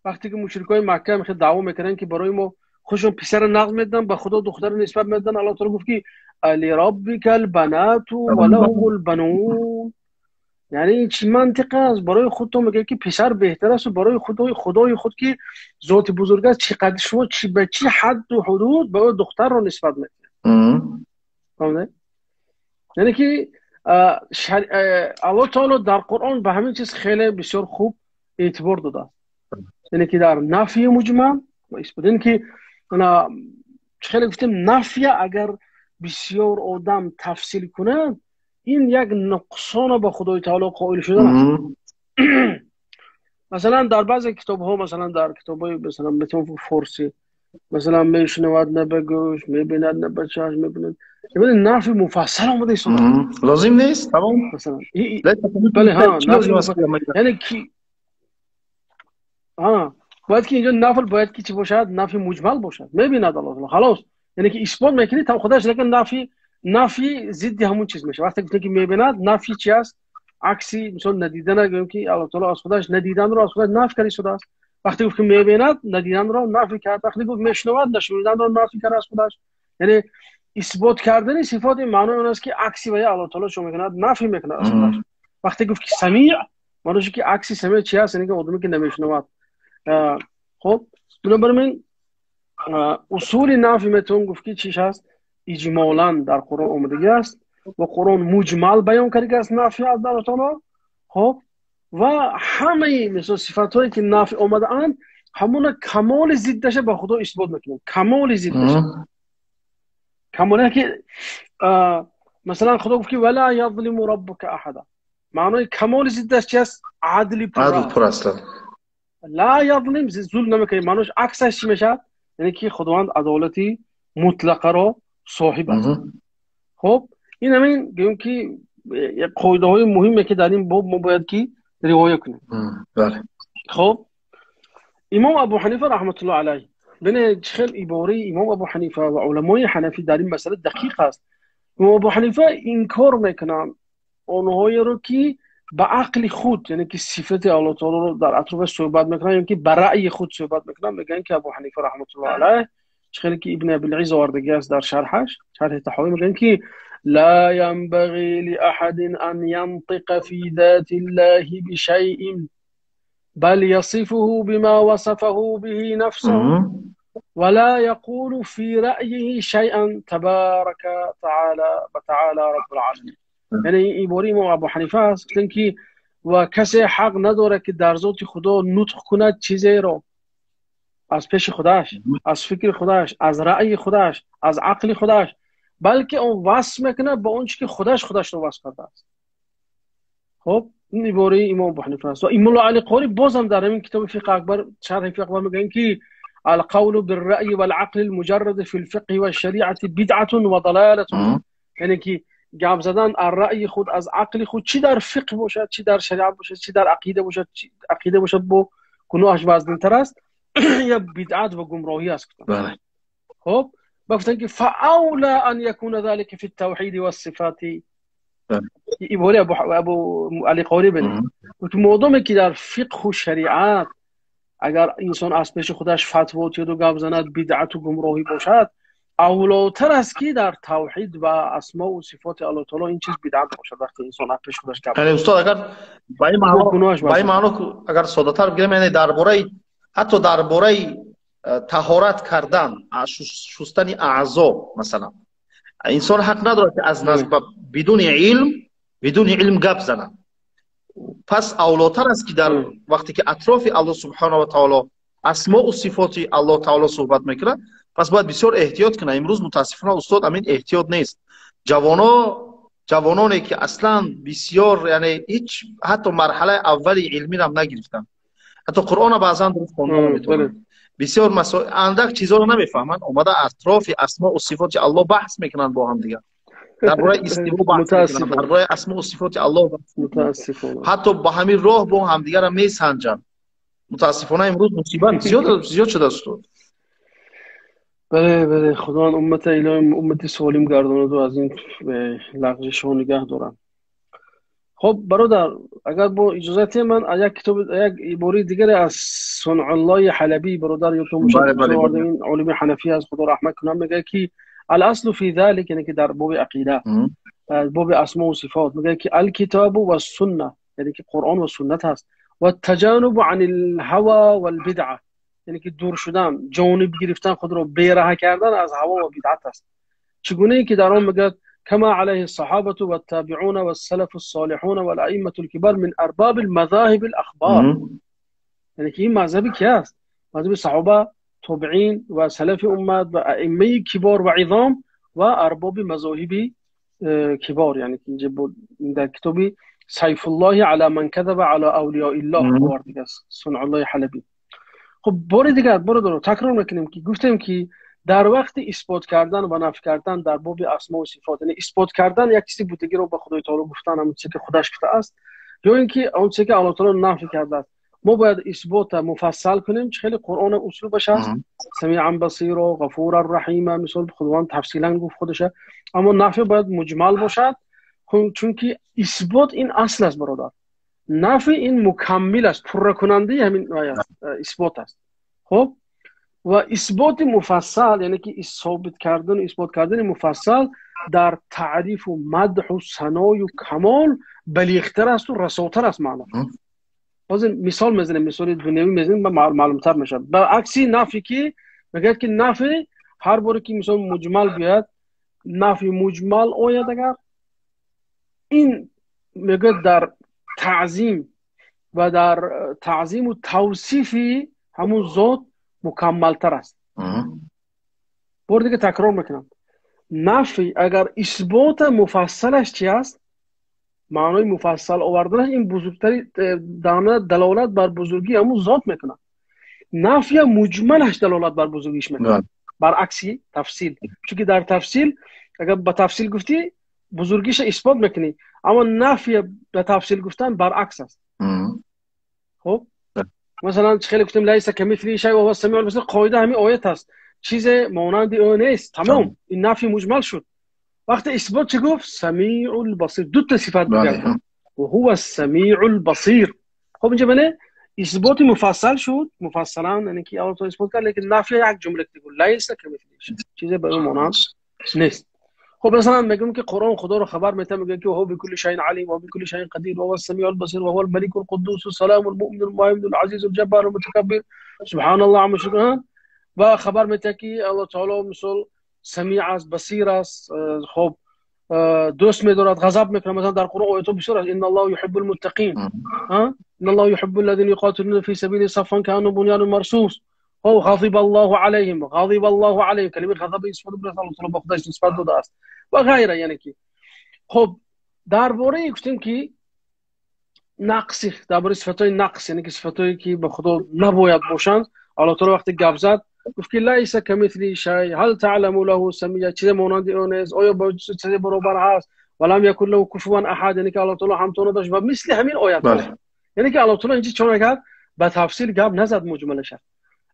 S1: وقتی که مشرکای مکه میخواد دعوا میکنن که برای ما خودشون پسر نقد میدن، به خدا دختر نسبت میدن، الله تعالی گفت که الربک البنات ولهم البنون. یعنی چی منطقه است؟ برای خودتون میگه که پسر بهتر است و برای خدای خود که ذات بزرگ است، چقدر شما چی به چی حد و حدود به دختر رو نسبت میدید؟ فهمیدی؟ یعنی که الله تعالی در قرآن به همین چیز خیلی بسیار خوب اعتبار داده است، یعنی که در نفی مجمل و اثبات. یعنی که خیلی گفتیم نفی اگر بسیار آدم تفصیل کنه، این یک نقصان به خدای تعالی قائل شدن است. مثلا در بعضی کتاب ها، مثلا در کتاب های مثلا مثلا فارسی، مثلا میشنود نه به گوش، میبیند نه به چشم، میبیند، نفی مفصل آمده است.
S2: لازم نیست، تمام.
S1: مثلا بله، ها، یعنی کی ها باید که اینجا نفل باید که چی باشد؟ نفی مجمل باشد. میبیند الله، خلاص. یعنی که اثبات میکنی تا خودش، لیکن نفی ضد همون چیز میشه. وقتی گفته که میبیند، نفی چی است؟ عکسی مثلا ندیدن. گویم که الله تعالی از خودش ندیدن رو از خودش نفی کرده شده است. وقتی گفت که میبیند، ندیدن رو نفی کرد. وقتی گفت میشنود، نشنیدن رو نفی کرد از خودش. یعنی اثبات کردن صفات معنی اون است که عکسی و الله تعالی شو میکند، نفی میکند از خودش. وقتی گفت که سمیع، معنیش که عکسی سمیع چی است؟ یعنی که آدمی که نمیشنود. خب، بنابراین اصول نفی میتون گفت که چیش هست؟ اجمالا در قرآن آمدگی است و قرآن مجمل بیان کرده است نفی از الله تعالی. خب، و همه مثل صفات هایی که نفی آمده اند، همون کمال ضدش به خدا اثبات میکنیم. کمال ضدش، کمال که مثلا خدا گفت که ولا یظلم ربک احدا، معنای کمال ضدش چی است؟ عدل
S2: پر، عدل پر است.
S1: لا یظلم، ظلم نمیکنه، معناش عکسش چی میشه؟ یعنی که خداوند عدالتی مطلقه را صاحب است. خب، این همین گویم که قاعده های مهمه که در این باب ما باید که رعایت کنیم.
S2: بله.
S1: خب، امام ابو حنیفه رحمت الله علیه، ببینید خیلی عباره امام ابو حنیفه و علمای حنفی در این مسئله دقیق است. امام ابو حنیفه انکار میکنن آنهایی رو که به عقل خود، یعنی که صفت الله تعالی رو در اطراف صحبت میکنن، یعنی که به رأی خود صحبت میکنن. میگن که ابو حنیفه رحمت الله علیه، خیلی که ابن ابی العز آوردگی است در شرحش، شرح طحاوی، میگن که لا ينبغي لأحد أن ينطق في ذات الله بشيء بل يصفه بما وصفه به نفسه ولا يقول في رأيه شيئا تبارك تعالى وتعالى رب العالمين. یعنی عباره امام ابو حنیفه است که و کسی حق نداره که در ذات خدا نطق کند چیزی را از پیش خودش، از فکر خودش، از رأی خودش، از عقل خودش، بلکه اون وصف میکنه با اون که خودش خودش رو وصف کرده است. خب، این عباره امام ابو حنیفه است. و امام علی قاری بازم در همین کتاب فقه اکبر، شرح فقه اکبر، میگن که القول بالرأي والعقل المجرد في الفقه والشريعة بدعة وضلالة. یعنی که گپ زدن از رأی خود، از عقل خود، چی در فقه باشد، چی در شریعت باشد، چی در عقیده باشد، چی عقیده باشد، با گناهش وزن‌تر است یا بدعت و گمراهی است.
S2: بله.
S1: خب، گفتن که فاولا ان يكون ذلك في التوحيد والصفات. عباره ابو علی قاری بده که مادامی که در فقه و شریعت اگر انسان از پیش خودش فتوا تید و گپ زند بدعت و گمراهی باشد، اولاتر است که در توحید و اسماء و صفات الله تعالی این چیز بدعت باشد وقتی انسان از پیش خودش گپ
S2: یعنی استاد، اگر با این معنا، با این معنا اگر ساده‌تر بگیریم، یعنی درباره حتی درباره таҳорат кардан, шустани аъзо масалан, инсон ҳақ надорад ки аз бидуни илм гап занад. Пас авлотар аст ки дар вақте ки атрофи Аллоҳ субҳанаҳу ва таоло, асмоу сифоти Аллоҳ таоло суҳбат мекунад, пас бояд бисёр эҳтиёт кунад. Имрӯз, мутаассифона, устод, амин эҳтиёт нест. Ҷавононе ки аслан бисёр, яъне ҳеҷ ҳатто марҳалаи аввали илмирам нагирифтанд, ҳатто Қуръона баъзан дуруст хонда наметавонанд, бисёр андак чизоро намефаҳманд, омада атрофи асмоу сифоти Аллоҳ баҳс мекунанд бо ҳамдигар, дар бораи истиво баҳс мекунанд, дар бораи асмоу сифоти Аллоҳ, ҳатто ба ҳамин роҳ бо ҳамдигарро месанҷанд. Мутаассифона, имрӯз мусибат зиёд шудааст, устод.
S1: Бале, Худованд уммата илоҳи уммати солим гардонаду аз ин лағжишҳо нигаҳ дорад. Хоб, бародар, агар бо иҷозате, ман як китоб, як ибораи дигаре аз Сунъуллои Ҳалабӣ, бародар, ёдтон бошад, ин олими ҳанафӣ аст, Худо раҳмат кунад, мегӯяд ки الأصل في ذلك, яъне ки дар боби ақида, боби асмо сифот, мегӯяд ки الكتاب والسنة, яъне ки Қуръон ва суннат аст, والتجانب عن الهوى والبدعة, яъне ки дур шудан, ҷониб гирифтан, худро бераҳа кардан аз ҳаво ва бидъат аст. Чӣ гунае ки дар он мегӯяд: كما عليه الصحابة والتابعون والسلف الصالحون والأئمة الكبار من أرباب المذاهب الأخبار. яъне ки ин мазҳаби ки аст? Мазҳаби саҳоба, тобеин ва салафи уммат ва аиммаи кибор ва изом ва арбоби мазоҳиби кибор. Яъне ки инҷа дар китоби Сайфуллоҳи ала ман казаба ала авлиёиллоҳ овардига аст Сунъуллоҳи Ҳалабӣ. Хуб, бори дигар, бародаро, такрор мекунем, ки гуфтем, ки дар вақти исбот кардан ва нафй кардан дар боби асмо сифот, яъне исбот кардан як чизи будагиро ба Худои таоло гуфтан, ҳамон чизе ки худаш гуфтааст ё ин ки он чизе ки Аллоҳ таоло нафй кардааст, мо бояд исбота муфассал кунем. Чӣ хеле Қуръона услубаш аст: самиан басиро, ғафуран раҳима, мисол, Худованд тафсилан гуфт худаша. Аммо нафй бояд муҷмал бошад, чунки исбот ин асл аст, бародар, нафй ин мукаммил аст, пурракунандаи ҳамин аст, исбот аст. Хуб, ва исботи муфассал, яъне ки собит кардану исбот кардани муфассал дар таърифу мадҳу саною камол балиғтар асту расотар аст маъно. Ҳозир мисол мезанем, мисоли дунявӣ мезанем, маълумтар мешавад. Ба акси нафи, ки мегӯяд, ки нафи ҳар боре ки мисол муҷмал биёяд, нафи муҷмал ояд агар, ин мегӯяд дар таъзим ва дар таъзиму тавсифи ҳамун зот мукаммалтар аст. Бори дига такрор мекунам: нафи агар исбота муфассалаш чи аст, маънои муфассал оварданаш ин бузургтари далолат бар бузургии ҳамун зот мекунад, нафя муҷмалаш далолат бар бузургиш мекунад, баръакси тафсил. Чунки дар тафсил агар ба тафсил гуфтӣ, бузургиша исбот мекунӣ, аммо нафя ба тафсил гуфтан баръакс аст. Хуб, масалан, хеле гуфтем: ليس كمثله شيء وهو السميع البصير. Қоида ҳамин оят аст: чизе монанди ӯ нест, тамом. Ин нафи муҷмал шуд. Вақте исбот чӣ гуфт? Самиул басир, дута сифат мегӯяд: وهو السميع البصير. Хуб, инҷа бане исботи муфассал шуд, муфассалан, яъне ки Аллоҳ таоло исбот кард, лекин нафи як ҷумла гуфт: ليس كمثله شيء, чизе ба ӯ монанд нест. Хуб, масалан, мегӯем, ки Қуръон Худоро хабар метавад, мегӯяд ки وهو بكل شيء عليم وهو بكل شيء قدير وهو السميع البصير وهو الملك القدوس السلام المؤمن المهيمن العزيز الجبار المتكبر سبحان الله عما يشركون. Ва хабар метавад, ки Аллоҳ таоло мисол самиъ аст, басир аст, хуб, дӯст медорад, ғазаб мекунад. Масалан, дар Қуръон оятҳо бисёр аст: إن الله يحب المتقين, إن الله يحب الذين يقاتلون في سبيله صفا كأنهم بنيان مرصوص, غضب الله عليهم, غضب الله عليهم. Калимаи ғазаб истифода бурд, Аллоҳ таоло ба худаш нисбат додааст ва ғайра. Яъне ки, хуб, дар бораи гуфтем, ки нақси, дар бораи сифатҳои нақс, яъне ки сифатҳое ки ба Худо набояд бошанд, Аллоҳ таоло вақте гап зад, гуфт ки ليس كمثله شيء هل تعلم له سميا, чизе монанди ӯ нест, оё ба чизе баробар ҳаст, ولم يكن له كفوا أحد, яъне ки Аллоҳ таоло ҳамто надошт ва мисли ҳамин оятҳо. Яъне ки Аллоҳ таоло инҷа чӣ накард? Ба тафсил гап назад, муҷмалаша.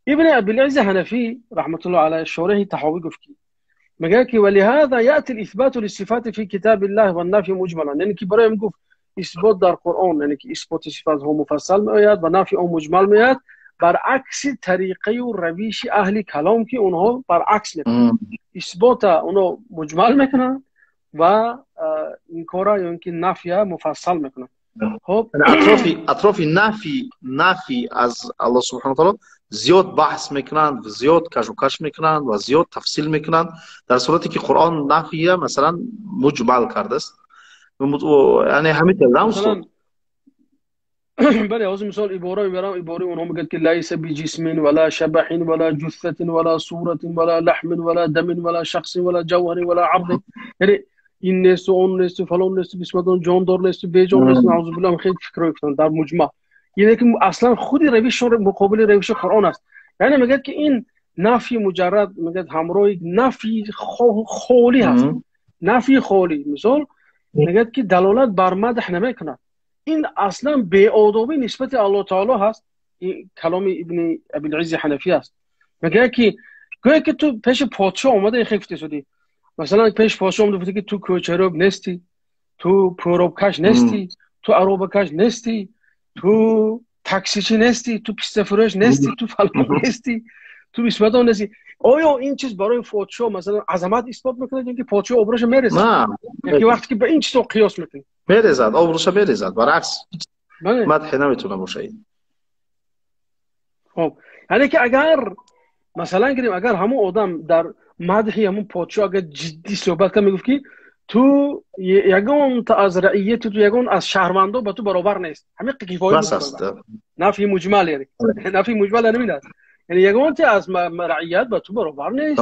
S1: Ибни Абилиззи Ҳанафӣ раҳматуллоҳ алайҳ, шореҳи Таҳовӣ, гуфт, ки мегӯяд, ки ولهذا يأتي الإثبات للصفات في كتاب الله والنفي مجملا. Яъне ки барои гуфт, исбот дар Қуръон, яъне ки исботи сифатҳо муфассал меояд ва нафи он муҷмал меояд, баръакси тариқаю равиши аҳли калом, ки онҳо баръакс мекунанд: исбота онҳо муҷмал мекунанд ва инкора ё ин ки нафя муфассал мекунанд. Хуб,
S2: атрофи нафи аз Аллоҳ субҳонаҳу ва таъоло зиёд баҳс мекунанд, зиёд кашокаш мекунанд ва зиёд тафсил мекунанд, дар сурате ки Қуръон нафия масалан муҷмал кардааст. Яъне ҳамин тавр устод.
S1: Бале, ҳозир мисол ибора мебарам, ибораи онҳо мегӯяд ки лайса биҷисмин вала шабаҳин вала ҷуссатин вала суратин вала лаҳмин вала дамин вала шахсин вала ҷавҳарин вала абдин. Яъне ин несту он несту фалон несту бисмадон ҷондор несту беҷон несту, наъузубиллоҳ, хеле фикрҳое кунанд дар муҷмал. Ине ки аслан худи равишшон муқобили равиши Қуръон аст. Яъне мегӯяд ки ин нафи муҷаррад, мегӯяд ҳамроҳи нафи холӣ ҳаст. Нафи холӣ мисол мегӯяд ки далолат бар мадҳ намекунад. Ин аслан беодобӣ нисбати Аллоҳ таоло ҳаст. Ин каломи Ибни Абилиззи Ҳанафӣ аст. Мегӯяд ки гӯё ки ту пеши подшоҳ омада хел гуфта шудӣ. Масалан пеши подшоҳ омада гуфта ки ту кӯчароб нестӣ, ту пӯробкаш нестӣ, ту аробакаш нестӣ, ту таксичӣ нестӣ, ту пистафурӯш нестӣ, ту фалон нестӣ, ту бисмадон нестӣ. Оё ин чиз барои подшоҳ масалан азамат исбот мекунад ё ки подшоҳ обрӯша мерезад? Яке вақте ки ба ин чизҳо қиёс мекунӣ
S2: мерезад, обрӯша мерезад, баръакс мадҳ наметавонад бошад.
S1: Хоб, яъне ки агар масалан гирем, агар ҳамон одам дар мадҳи ҳамон подшоҳ агар ҷиддӣ суҳбат кард, мегуфт ки ту ягон аз раияти ту, ягон аз шаҳрвандо ба ту баробар нест. Ҳамин кифоя буд. Нафи муҷмал, яъне нафи муҷмал ҳамин аст. Яъне ягонте аз раият ба ту баробар нест.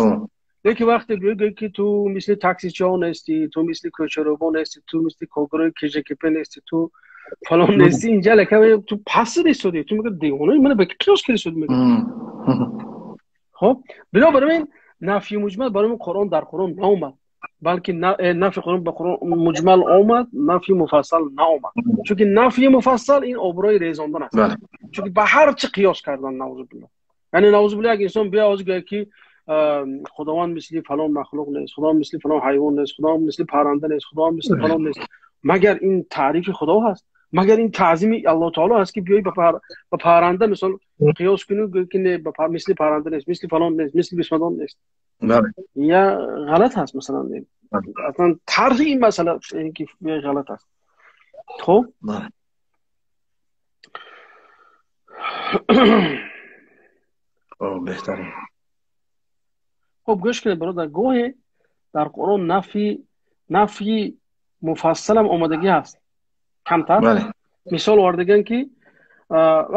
S1: Лекин вақте гӯӣ ки ту мисли таксичиҳо нестӣ, ту мисли кӯчаробо нестӣ, ту мисли коргарои КЖКП нестӣ, ту фалон нестӣ, инҷа лака ту пас истодӣ, ту мегӯӣ девона, мана ба қиёс кардӣ истодӣ, мегӯӣ. Хоб, бинобар ин нафи муҷмал барои Қуръон дар Қуръон наомад, балки нафи Қуръон ба Қуръон муҷмал омад, нафи муфассал наомад. Чунки нафи муфассал ин обрӯи резондан аст. Чунки ба ҳар чи қиёс кардан, наъузубиллоҳ. Яъне наъузубиллоҳ як инсон биё ҳозир гӯяд ки Худованд мисли фалон махлуқ нест, Худованд мисли фалон ҳайвон нест, Худованд мисли парранда нест, Худованд мисли фалон нест. Магар ин таърифи Худо ҳаст? Магар ин таъзими Аллоҳ таоло ҳаст ки биёй ба парранда мисол қиёс кунӣ, гӯӣ ки не, мисли парранда нест, мисли фалон нест, мисли бисмадон нест? Я ғалат ҳаст масалан. Аслан тарҳи ин масъала ки ғалат аст. Хуб,
S2: беҳтарин.
S1: Хуб, гӯш кунед бародар, гоҳе дар Қуръон нафи муфассалам омадагӣ ҳаст камтар. Мисол овардаган ки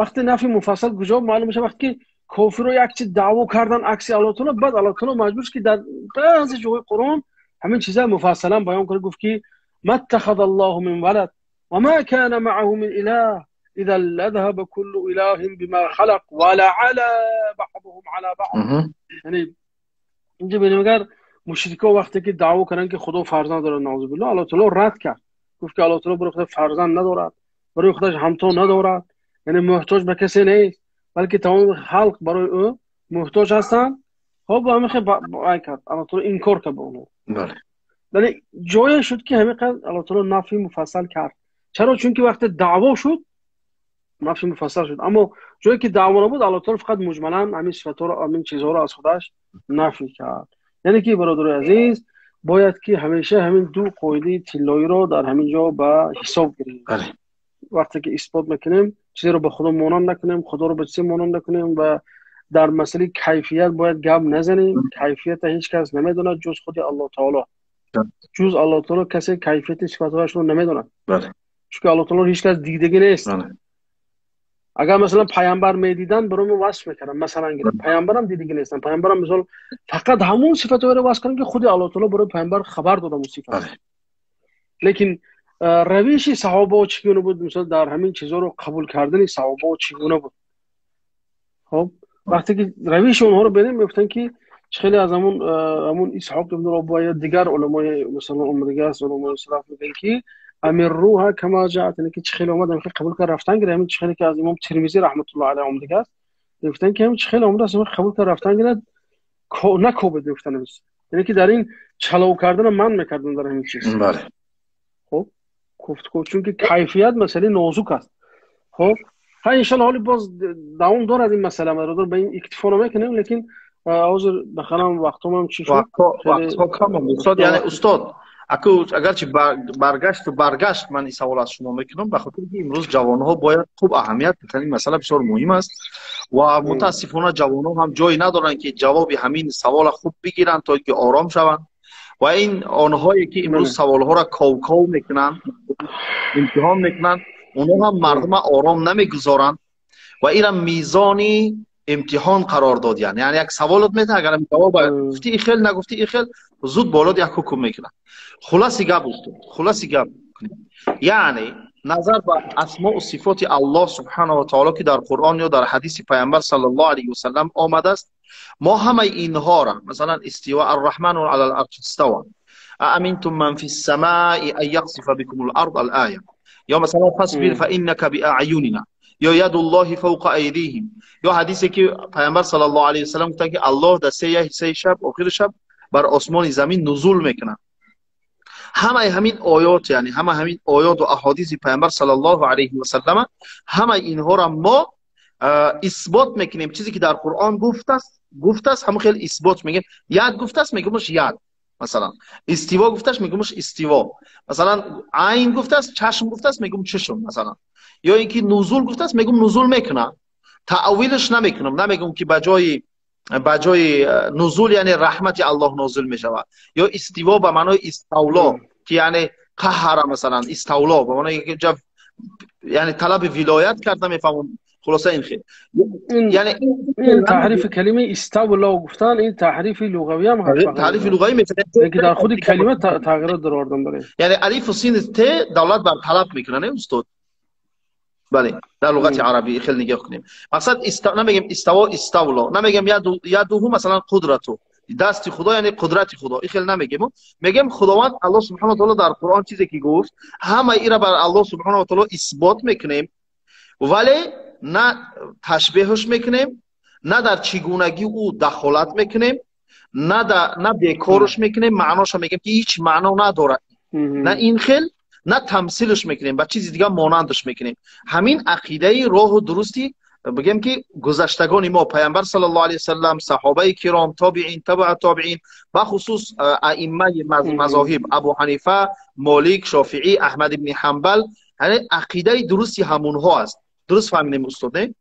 S1: вақте нафи муфассал куҷо маълум мешавад? Вақте ки кофирро як чиз даъво кардан акси Аллоҳ таоло, баъд Аллоҳ таоло маҷбур шуд ки дар баъзе ҷойҳои Қуръон ҳамин чиза муфассалан баён кард, гуфт ки ма аттахаза Аллоҳу мин валад ва ма кана маъаҳу мин илаҳ إذا لذهب كل إله بما خلق ولعلى بعضهم على بعض. یعنی اینجا ببینیم اگر مشرکا وقتی که دعوا کردن که خدا فرزند دارد، نعوذ بالله، الله تعالی رد کرد، گفت که الله تعالی برای خودش فرزند ندارد، برای خودش همتا ندارد، یعنی محتاج به کسی نیست، بلکه تمام خلق برای او محتاج هستند. خب همین خیلی کرد، الله تعالی انکار کرد به اونها. ولی جای شد که همین قدر الله تعالی نفی مفصل کرد. چرا؟ چون که وقت دعوا شد نفی مفصل شد، اما جایی که دعوا نبود الله تعالی فقط مجملا همین صفات‌ها رو، همین چیزها رو از خودش نفی کرد. یعنی که برادرای عزیز باید که همیشه همین دو قاعده طلایی رو در همین جا به حساب گیریم. وقتی که اثبات میکنیم چیزی رو به خدا مانند نکنیم، خدا رو به چیزی مانند نکنیم و در مسئله کیفیت باید گپ نزنیم. کیفیت هیچ کس نمیداند جز خود الله تعالی. جز الله تعالی کسی کیفیت صفاتش رو نمیداند. چون الله تعالی هیچ کس دیدگی نیست. اگر مثلا پیامبر میدیدن برام وصف میکردن، مثلا گیرم پیامبرم دیدگی نیستن، پیامبرم مثلا فقط همون صفات رو وصف کردن که خود الله تعالی برای پیامبر خبر داد اون صفات. لیکن روش صحابه چگونه بود؟ مثلا در همین چیزا رو قبول کردن صحابه چگونه بود؟ خب وقتی که روش اونها رو ببینیم میگفتن که خیلی از همون اسحاق ابن رباعی دیگر علمای مثلا اومدگی است، علمای سلف میگن که امروها کما جاءت، یعنی که خیلی اومد که قبول کرد رفتن گرفت. همین خیلی که از امام ترمذی رحمت الله علیه اومده است گفتن که همین خیلی اومده است قبول کرد رفتن گرفت، نکوبید گفتن، یعنی که در این چلو کردن من میکردن در همین چیز.
S2: بله.
S1: خب گفت چون که کیفیت مسئله نازک است. خب ها ان شاء الله حالی باز دوام دارد این مسئله، ما به این اکتفا نمیکنیم، لیکن حاضر بخرم وقتم هم چی شد؟
S2: وقتها کم استاد، یعنی استاد Аку агарчи баргашт баргашт ман ин савол аз шумо мекунам, ба хотире ки имрӯз ҷавонҳо бояд хуб аҳамият бидиҳанд. Ин масъала бисёр муҳим аст ва мутаассифона ҷавонҳо ҳам ҷой надоранд ки ҷавоби ҳамин савола хуб бигиранд то ки ором шаванд. Ва ин онҳое ки имрӯз саволҳоро ков-ков мекунанд, имтиҳон мекунанд, онҳо ҳам мардума ором намегузоранд ва инам мизони имтиҳон қарор додиянд. Яъне як саволот метаҳ, агар ҷавоб гуфти и хел, нагуфти и хел, зуд болот як ҳукм мекунад. Хулоси гап устод, хулоси гап. Яъне назар ба асмоу сифоти Аллоҳ субҳанаҳу ва таоло ки дар Қуръон ё дар ҳадиси Паёмбар саллаллоҳу алайҳи васаллам омадааст, мо ҳамаи инҳоро, масалан истива арраҳману алал арши истава, ааминтум ман фис самаи ан яқсифа бикумул ард ал-оя, ё масалан фасбир фа иннака биаъюнина, ё ядуллоҳи фавқа айдиҳим, ё ҳадисе ки Паёмбар саллаллоҳу алайҳи васаллам гуфтанд ки Аллоҳ дар се ҳиссаи шаб, охири шаб бар осмони замин нузул мекунад. Ҳамаи ҳамин оёт, яъне ҳама ҳамин оёт ва аҳодиси Паёмбар саллаллоҳу алайҳи васаллам, ҳамаи инҳоро мо исбот мекунем. Чизе ки дар Қуръон гуфтааст, ҳамон хел исбот мегӯем. Яд гуфтааст, мегӯмаш яд. Масалан, истиво гуфтааст, мегӯмаш истиво. Масалан, айн гуфтааст, чашм гуфтааст, мегӯм чашм, масалан. Ё инки нузул гуфтааст, мегӯм нузул мекунад. Таъвилаш намекунам, намегӯм ки ба ҷои нузул яъне раҳмати Аллоҳ нозил мешавад, ё истиво ба маънои иставло ки яъне қаҳара, масалан иставло ба маънои ки яъне талаби вилоят карда мефаҳмам. Хулоса ин хел. Яъне
S1: ин таҳрифи калимаи иставло гуфтан, ин таҳрифи луғавӣ ҳам ҳаст.
S2: Таҳрифи луғавӣ мешавад,
S1: ки дар худи калима тағйирот даровардан барои.
S2: Яъне алиф ва син т давлат бар талаб мекунад, не устод? Бале, дар луғати арабӣ хеле нигоҳ кунем. Мақсад намегем иставо иставло, намегем ядуҳу масалан қудрату, дасти Худо яъне қудрати Худо, ин хеле намегем. Мегем Худованд Аллоҳ субҳанаҳу ва таоло дар Қуръон чизе ки гуфт, ҳамаи инро бар Аллоҳ субҳанаҳу ва таоло исбот мекунем, вале на ташбеҳаш мекунем, на дар чигунагӣ ӯ дахолат мекунем, на бекораш мекунем, маъноша мегем ки ҳеҷ маъно надорад. На ин хел, на тамсилаш мекунем, ба чизи дигар монандаш мекунем. Ҳамин ақидаи роҳу дурусти бигем ки гузаштагони мо, Паёмбар саллаллоҳу алайҳи васаллам, саҳобаи киром, тобеин, табаъ тобеин, бахусус аиммаи мазоҳиб Абу Ҳанифа, Молик, Шофиӣ, Аҳмад ибни Ҳанбал, яъне ақидаи дурусти ҳамонҳо аст. Дуруст фаҳмидем устод, не?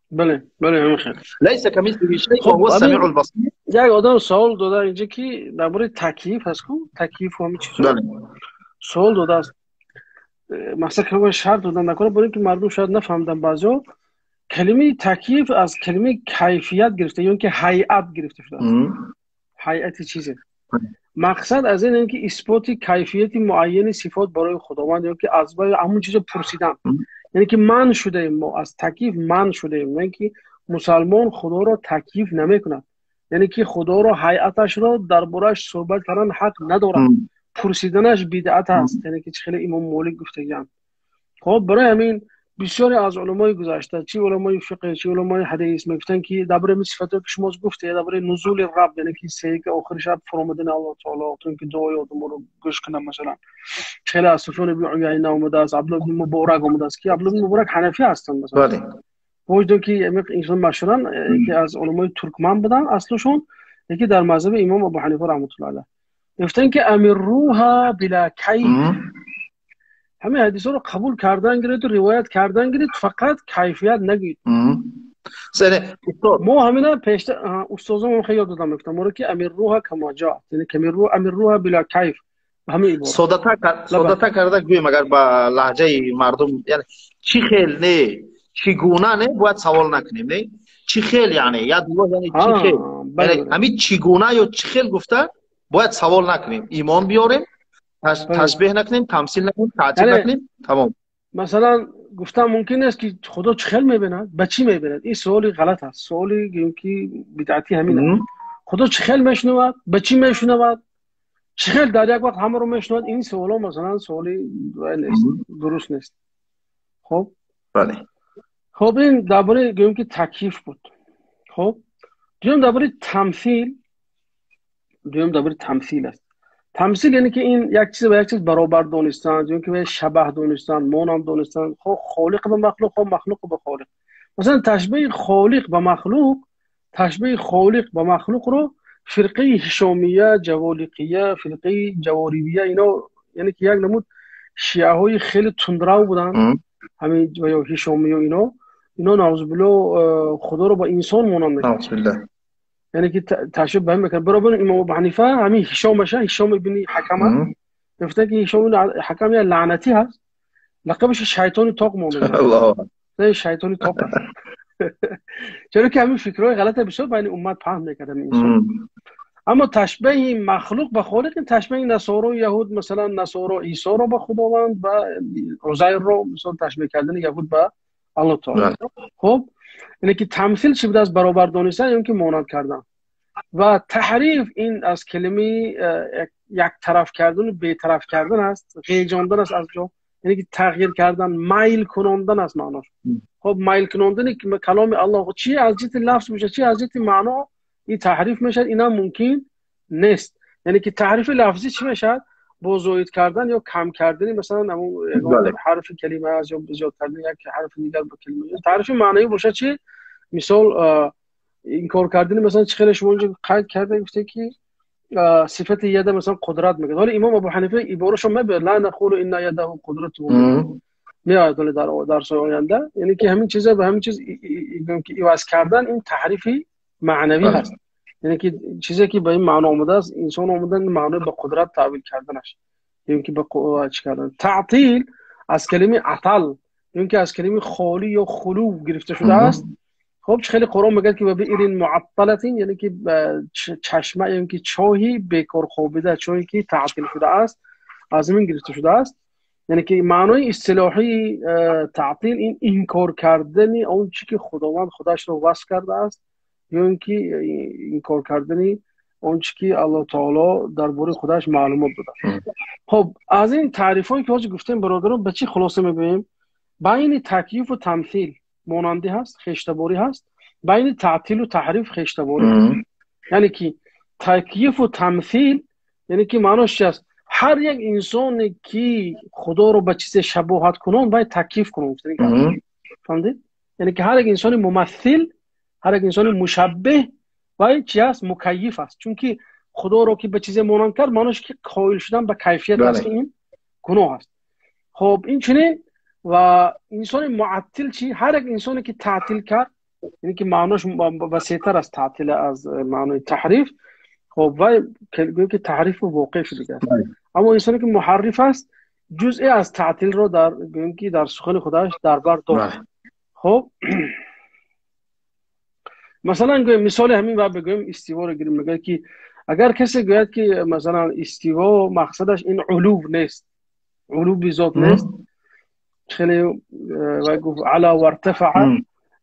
S1: Бале, бале, ҳамин хел.
S2: Лайса камислиҳи шайъун ва ҳува самиъул басир.
S1: Як одам савол дода инҷа ки дар бораи такйиф ҳаст ку, такйиф ҳамин чизо. Савол додааст. Мақсад калима шарт додан накунад, барои инки мардум шояд нафаҳмидан баъзеҳо. Калимаи такйиф аз калимаи кайфият гирифта ё инки ҳайат гирифта шудааст. Ҳайати чизе. Мақсад аз ин ки исботи кайфияти муайяни сифот барои Худованд ё ки аз барои ҳамон чизо пурсидан. Яъне ки ман шудаем, мо аз такйиф ман шудаем, на инки мусалмон Худоро такйиф намекунад. Яъне ки Худоро ҳайаташро дар борааш суҳбат кардан ҳақ надорад. Пурсиданаш бидъат аст, яъне ки хеле имом Молик гуфтагианд. Хоб, барои ҳамин бисёре аз уламои гузашта, чи уламои фиқҳ, чи уламои ҳадис мегуфтанд ки дар бораи сифатҳое ки шумо гуфтед, дар бораи нузули Рабб, яъне ки сеяки охири шаб фуромадани Аллоҳ таоло, то инки дуои одамро гӯш кунад, масалан хеле аз Суфён ибни Уяйна омадааст, Абдуллоҳ ибни Муборак омадааст ки Абдуллоҳ ибни Муборак ҳанафӣ ҳастанд, масалан. Вуҷудо ки инсон машҳуран ки аз уламои туркман буданд аслашон, яке дар мазҳаби имом Абу Ҳанифа раҳматуллоҳи алайҳ гуфтанд ки амирруҳа била кайф. Ҳамин ҳадисҳоро қабул кардан гиред ва ривоят кардан гиред, фақат кайфият нагӯед. Мо ҳамина пешта устозон хеле ёд додам, мегуфтам моро ки амирруҳа кама ҷоат, яъне амирруҳа била кайф. Ҳамин ибора.
S2: Содата карда гӯем агар ба лаҳҷаи мардум, яъне чӣ хел не, чӣ гуна не, бояд савол накунем, не? Чӣ хел яъне, ядуллоҳ яъне чӣ хел. Яъне ҳамин чӣ гуна ё чӣ хел гуфта бояд савол накунем, имон биёрем, ташбеҳ накунем, тамсил накунем, таътил накунем, тамом.
S1: Масалан гуфтан мумкин аст ки Худо чӣ хел мебинад, ба чӣ мебинад? Ин саволи ғалат аст, саволи ки бидъатӣ ҳамин аст. Худо чӣ хел мешунавад, ба чӣ мешунавад, чӣ хел дар як вақт ҳамаро мешунавад? Ин саволҳо масалан саволи нест, дуруст нест. Хоб?
S2: Бале.
S1: Хоб, ин дар бораи гӯем ки такйиф буд. Хоб, дуюм дар бораи тамсил, дуюм дар бораи тамсил аст. Тамсил яъне ки ин як чиз ба як чиз баробар донистан, ё ки ба шабаҳ донистан, монанд донистан, хо холиқ ба махлуқ, хо махлуқ ба холиқ. Масалан ташбеҳи холиқ ба махлуқ, ташбеҳи холиқ ба махлуқро Фирқаи ҳишомия, ҷаволиқия, фирқаи ҷаворибия, ино яъне ки як намуд шиаҳои хеле тундрав буданд. Ҳамин ё ҳишомию ино наъузубилло худоро ба инсон монанд мекард, яъне ки ташбеҳ ба ҳам мекард. Баробар имом Абу Ҳанифа ҳамин ҳишомаша, Ҳишом ибни Ҳакама гуфта ки Ҳишом ибни Ҳакам як лаънатӣ ҳаст, лақабаш шайтони тоқ монда, шайтони тоқ аст. Чаро ки ҳамин фикрҳои ғалата бисёр байни уммат паҳн мекард ҳамин инсон. Аммо ташбеҳи махлуқ ба холиқ, ин ташбеҳи насоро яҳуд, масалан насоро Исоро ба Худованд ва Узайрро мисол ташбеҳ кардани яҳуд ба Аллоҳ таоло. Хуб, яъне ки тамсил чӣ будааст? Баробар донистан ё ки монанд кардан. Ва таҳриф ин аз калимаи яктараф кардан, бетараф кардан аст, ғеҷондан аст аз ҷо, яъне ки тағйир кардан, майл кунондан аст маънош. Хуб, майл кунондани каломи Аллоҳ чи аз ҷиҳати лафз бошад, чи аз ҷиҳати маъно, ин таҳриф мешавад, инам мумкин нест. Яъне ки таҳрифи лафзӣ чӣ мешавад? Бо зоид кардан ё кам кардани масалан ҳарфи калима аст ё зиёд кардани як ҳарфи дигар ба калима. Таҳрифи маънавӣ бошад чи? Мисол инкор кардани масалан чӣ хеле шумо инҷо қайд карда гуфте ки сифати яда масалан қудрат мегӯяд. Ҳоло имом Абу Ҳанифа иборашо мебиёд, ла нақулу инна ядаҳу қудрату меояд ҳоло дар дарсҳои оянда. Яъне ки ҳамин чиза ба ҳамин чиз ки иваз кардан ин таҳрифи маънавӣ ҳаст. Яъне ки чизе ки ба ин маъно омадааст, инсон омадан маънои ба қудрат таъвил карданаш, ё ки ба чӣ кардан. Таътил аз калимаи атал, ё ки аз калимаи холӣ ё хулув гирифта шудааст. Хуб, чӣ хеле Қуръон мегӯяд ки ва биирин муатталатин, яъне ки чашма ё ки чоҳи бекор хобида, чоҳе ки таътил шудааст, аз ин гирифта шудааст. Яъне ки маънои истилоҳии таътил ин инкор кардани он чӣ ки Худованд худашро васф кардааст, ё ин ки инкор кардани он чӣ ки Аллоҳ таоло дар бораи худаш маълумот додааст. Хуб, аз ин таърифҳое ки ҳозир гуфтем, бародарон, ба чӣ хулоса мебинем? Байни такйифу тамсил монандӣ ҳаст, хештаборӣ ҳаст, байни таътилу таҳриф хештаборӣ ҳаст. Яъне ки такйифу тамсил, яъне ки маънош чи аст? Ҳар як инсоне ки худоро ба чизе шабоҳат кунон, бояд такйиф кунон. Фаҳмидед? Яъне ки ҳар як инсони мумассил, ҳар як инсони мушаббеҳ вай чи аст? Мукаййиф аст. Чунки худоро ки ба чизе монанд кард, маънош ки қоил шудан ба кайфият аст, ки ин гуноҳ аст. Хуб, инчунин ва инсони муаттил чи? Ҳар як инсоне ки таътил кард, яъне ки маънош васеътар аст таътил аз маънои таҳриф. Хуб, вай гӯё ки таҳрифу воқеъ шудига аст. Аммо инсоне ки муҳарриф аст, ҷузъе аз таътилро дар гӯем ки дар сухани худаш дар бар дорад. Хуб, масалан гӯем мисоли ҳамин ва бигӯем истиворо гирем, мегӯяд ки агар касе гӯяд ки масалан истиво мақсадаш ин улув нест, улуви зот нест, хеле вай гуфт ала вартафаа,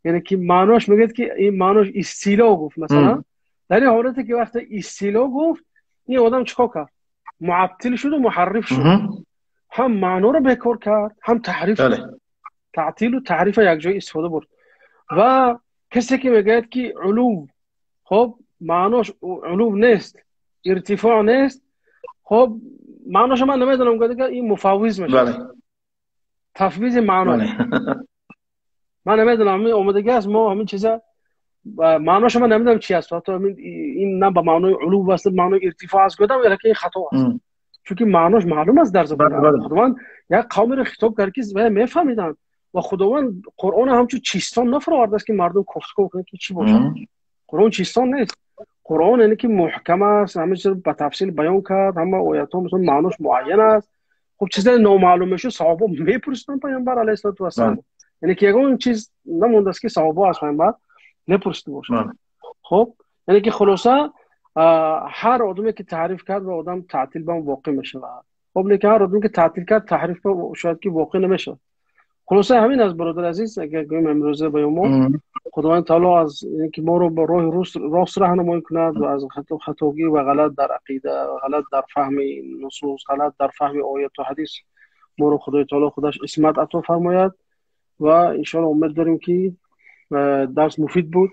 S1: яъне ки маънош мегӯяд ки ин маънош истило гуфт. Масалан дар ин ҳолате ки вақте истило гуфт, ин одам чӣ кор кард? Муаттил шуду муҳарриф шуд, ҳам маъноро бекор кард, ҳам таҳриф шуд. Таътилу таҳрифа якҷоя истифода бурд. Ва касе ки мегӯяд ки улув, хуб, маънош улув нест, иртифоъ нест, хуб, маъноша ман намедонам, гӯяд ин муфаввиз мешавад, тафвизи маъно. Ман намедонам, ҳамин омадагӣ аст, мо ҳамин чиза маъноша ман намедонам чи аст, ҳатто ин на ба маънои улув аст, маънои иртифоъ аст, гӯядам, лекин ин хато аст, чунки маънош маълум аст дар забони араб. Худованд як қавмеро хитоб кард ки мефаҳмиданд ва Худованд Қуръонро ҳамчун чистон нафаровардааст ки мардум кофтуков кунанд ки чӣ бошад. Қуръон чистон нест. Қуръон яъне ки муҳкам аст, ҳама чизро ба тафсил баён кард, ҳама оятҳо масалан маънош муайян аст. Хуб, чизҳои номаълум мешуд, саҳобо мепурсиданд паёмбар алайҳиссалоту вассалом. Яъне ки ягон чиз намондааст ки саҳобо аз паёмбар непурсида бошад. Хуб, яъне ки хулоса ҳар одаме ки таҳриф кард ва одам таътил ба он воқеъ мешавад. Хуб, лекин ҳар одаме ки таътил кард, таҳриф ба шояд ки воқеъ намешавад. Хулоса ҳамин аст, бародари азиз, агар гӯем имрӯза ба мо Худованд таоло аз ки моро ба роҳи рост раҳнамоӣ кунад ва аз хатогӣ ва ғалат дар ақида, ғалат дар фаҳми нусус, ғалат дар фаҳми ояту ҳадис моро Худои таоло худаш исмат ато фармояд. Ва иншоалло умед дорем ки дарс муфид буд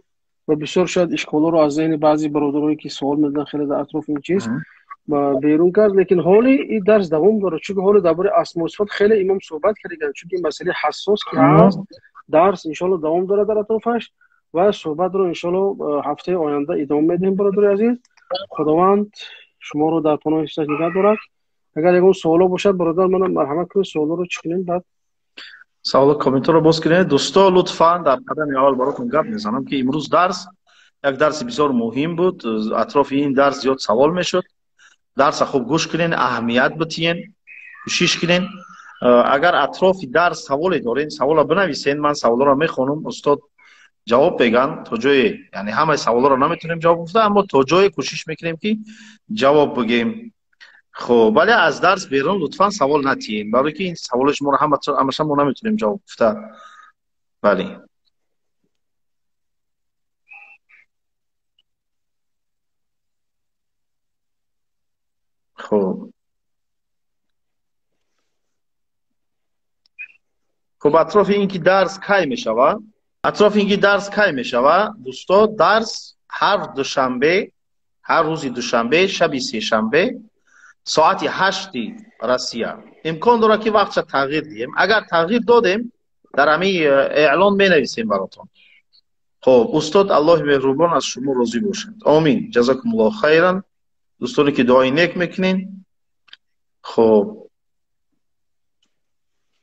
S1: ва бисёр шояд ишколҳоро аз зеҳни баъзе бародарое ки суол медоданд хеле дар атрофи ин чиз берун кард. Лекин ҳоли ин дарс давом дорад, чунки ҳоло дар бораи асмо сифат хеле имом суҳбат кардаганд, чунки ин масъалаи ҳассос ки ҳаст, дарс иншоалло давом дорад дар атрофаш ва суҳбатро иншоалло ҳафтаи оянда идома медиҳем, бародари азиз. Худованд шуморо дар паноҳи ҳифзаш нигоҳ дорад. Агар ягон саволо бошад, бародар, манам марҳамат кунед, саволоро чӣ кунем баъд.
S2: Саволо комментарро боз кунед. Дӯсто, лутфан дар қадами аввал баротон гап мезанам, ки имрӯз дарс як дарси бисёр муҳим буд. Атрофи ин дарс зиёд савол мешуд. Дарса хуб гӯш кунед, аҳамият битиен, кӯшиш кунед. Агар атрофи дарс саволе доред, саволро бинависед, ман саволоро мехонам, устод ҷавоб беган то ҷое, яъне ҳамаи саволоро наметавонем ҷавоб гуфта, аммо то ҷое кӯшиш мекунем, ки ҷавоб бигем. Хуб, вале аз дарс берун лутфан савол натиҳем, барои ки ин саволи шуморо ҳамаша мо наметавонем ҷавоб гуфта. Бале. Хуб. Хуб, атрофи ин ки дарс кай мешавад? Атрофи ин ки дарс кай мешавад, дӯсто, дарс ҳар душанбе, ҳар рӯзи душанбе, шаби сешанбе, соати 8 Россия. Имкон дорад, ки вақтша тағйир диҳем. Агар тағйир додем, дар ҳамин эълон менависем баротон. Хуб, устод, Аллоҳи меҳрубон аз шумо розӣ бошад. Омин. Ҷазакумуллоҳ хайран. Дӯстоне ки дуои нек мекунед. Хуб.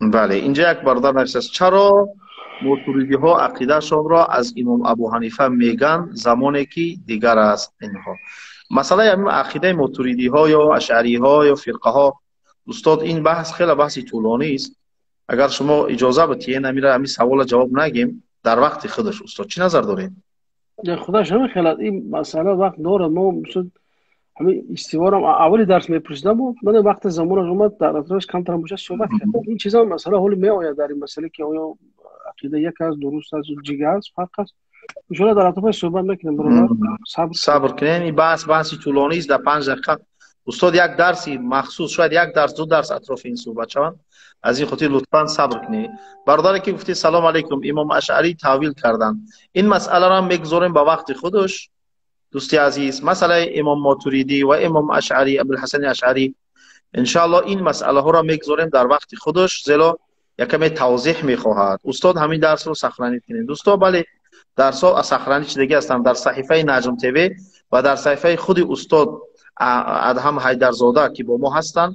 S2: Бале, инҷа як бародар нависааст: чаро мотуридиҳо ақидаашонро аз имом Абу Ҳанифа меган, замоне ки дигар аст инҳо? Масъалаи ҳамин ақидаи мотуридиҳо ё ашъариҳо ё фирқаҳо, устод, ин баҳс хеле баҳси тӯлонист. Агар шумо иҷоза битиҳед, амира ҳамин саволро ҷавоб нагем дар вақти худаш, устод, чӣ назар доред?
S1: Худаш ҳамин хелат ин масъала вақт дорад. Мо ҳамин истиворам аввали дарс мепурсидам, ман вақти замонаш омад, дар атрофаш камтар бошад суҳбат кардем. Ин чиза масъала ҳоли меояд дар ин масъала, ки оё ақида як аст, дуруст аст, ҷига аст, фарқ аст. Иншоаллоҳ дар атрофаш суҳбат мекунем, бародар.
S2: Сабр кунем. Ин баҳс баҳси тӯлонист, дар 5 дақиқа устод як дарси махсус, шояд як дарс, ду дарс атрофи ин суҳбат шаванд. Аз ин хотир лутфан сабр кунед. Бародаре ки гуфтед салом алайкум, имом Ашъарӣ таъвил карданд. Ин масъаларо мегузорем ба вақти худаш. Дӯсти азиз, масъалаи имом Мотуридӣ ва имом Ашъарӣ, Абулҳасани Ашъарӣ, иншоаллоҳ ин масъалаҳоро мегузорем дар вақти худаш, зеро якаме тавзеҳ мехоҳад. Устод, ҳамин дарсро сахранӣ кунед. Дӯсто, бале, дарсҳо сахранӣ шудагӣ ҳастанд дар саҳифаи Наҷм ТВ ва дар саҳифаи худи устод Адҳам Ҳайдарзода, ки бо мо ҳастанд.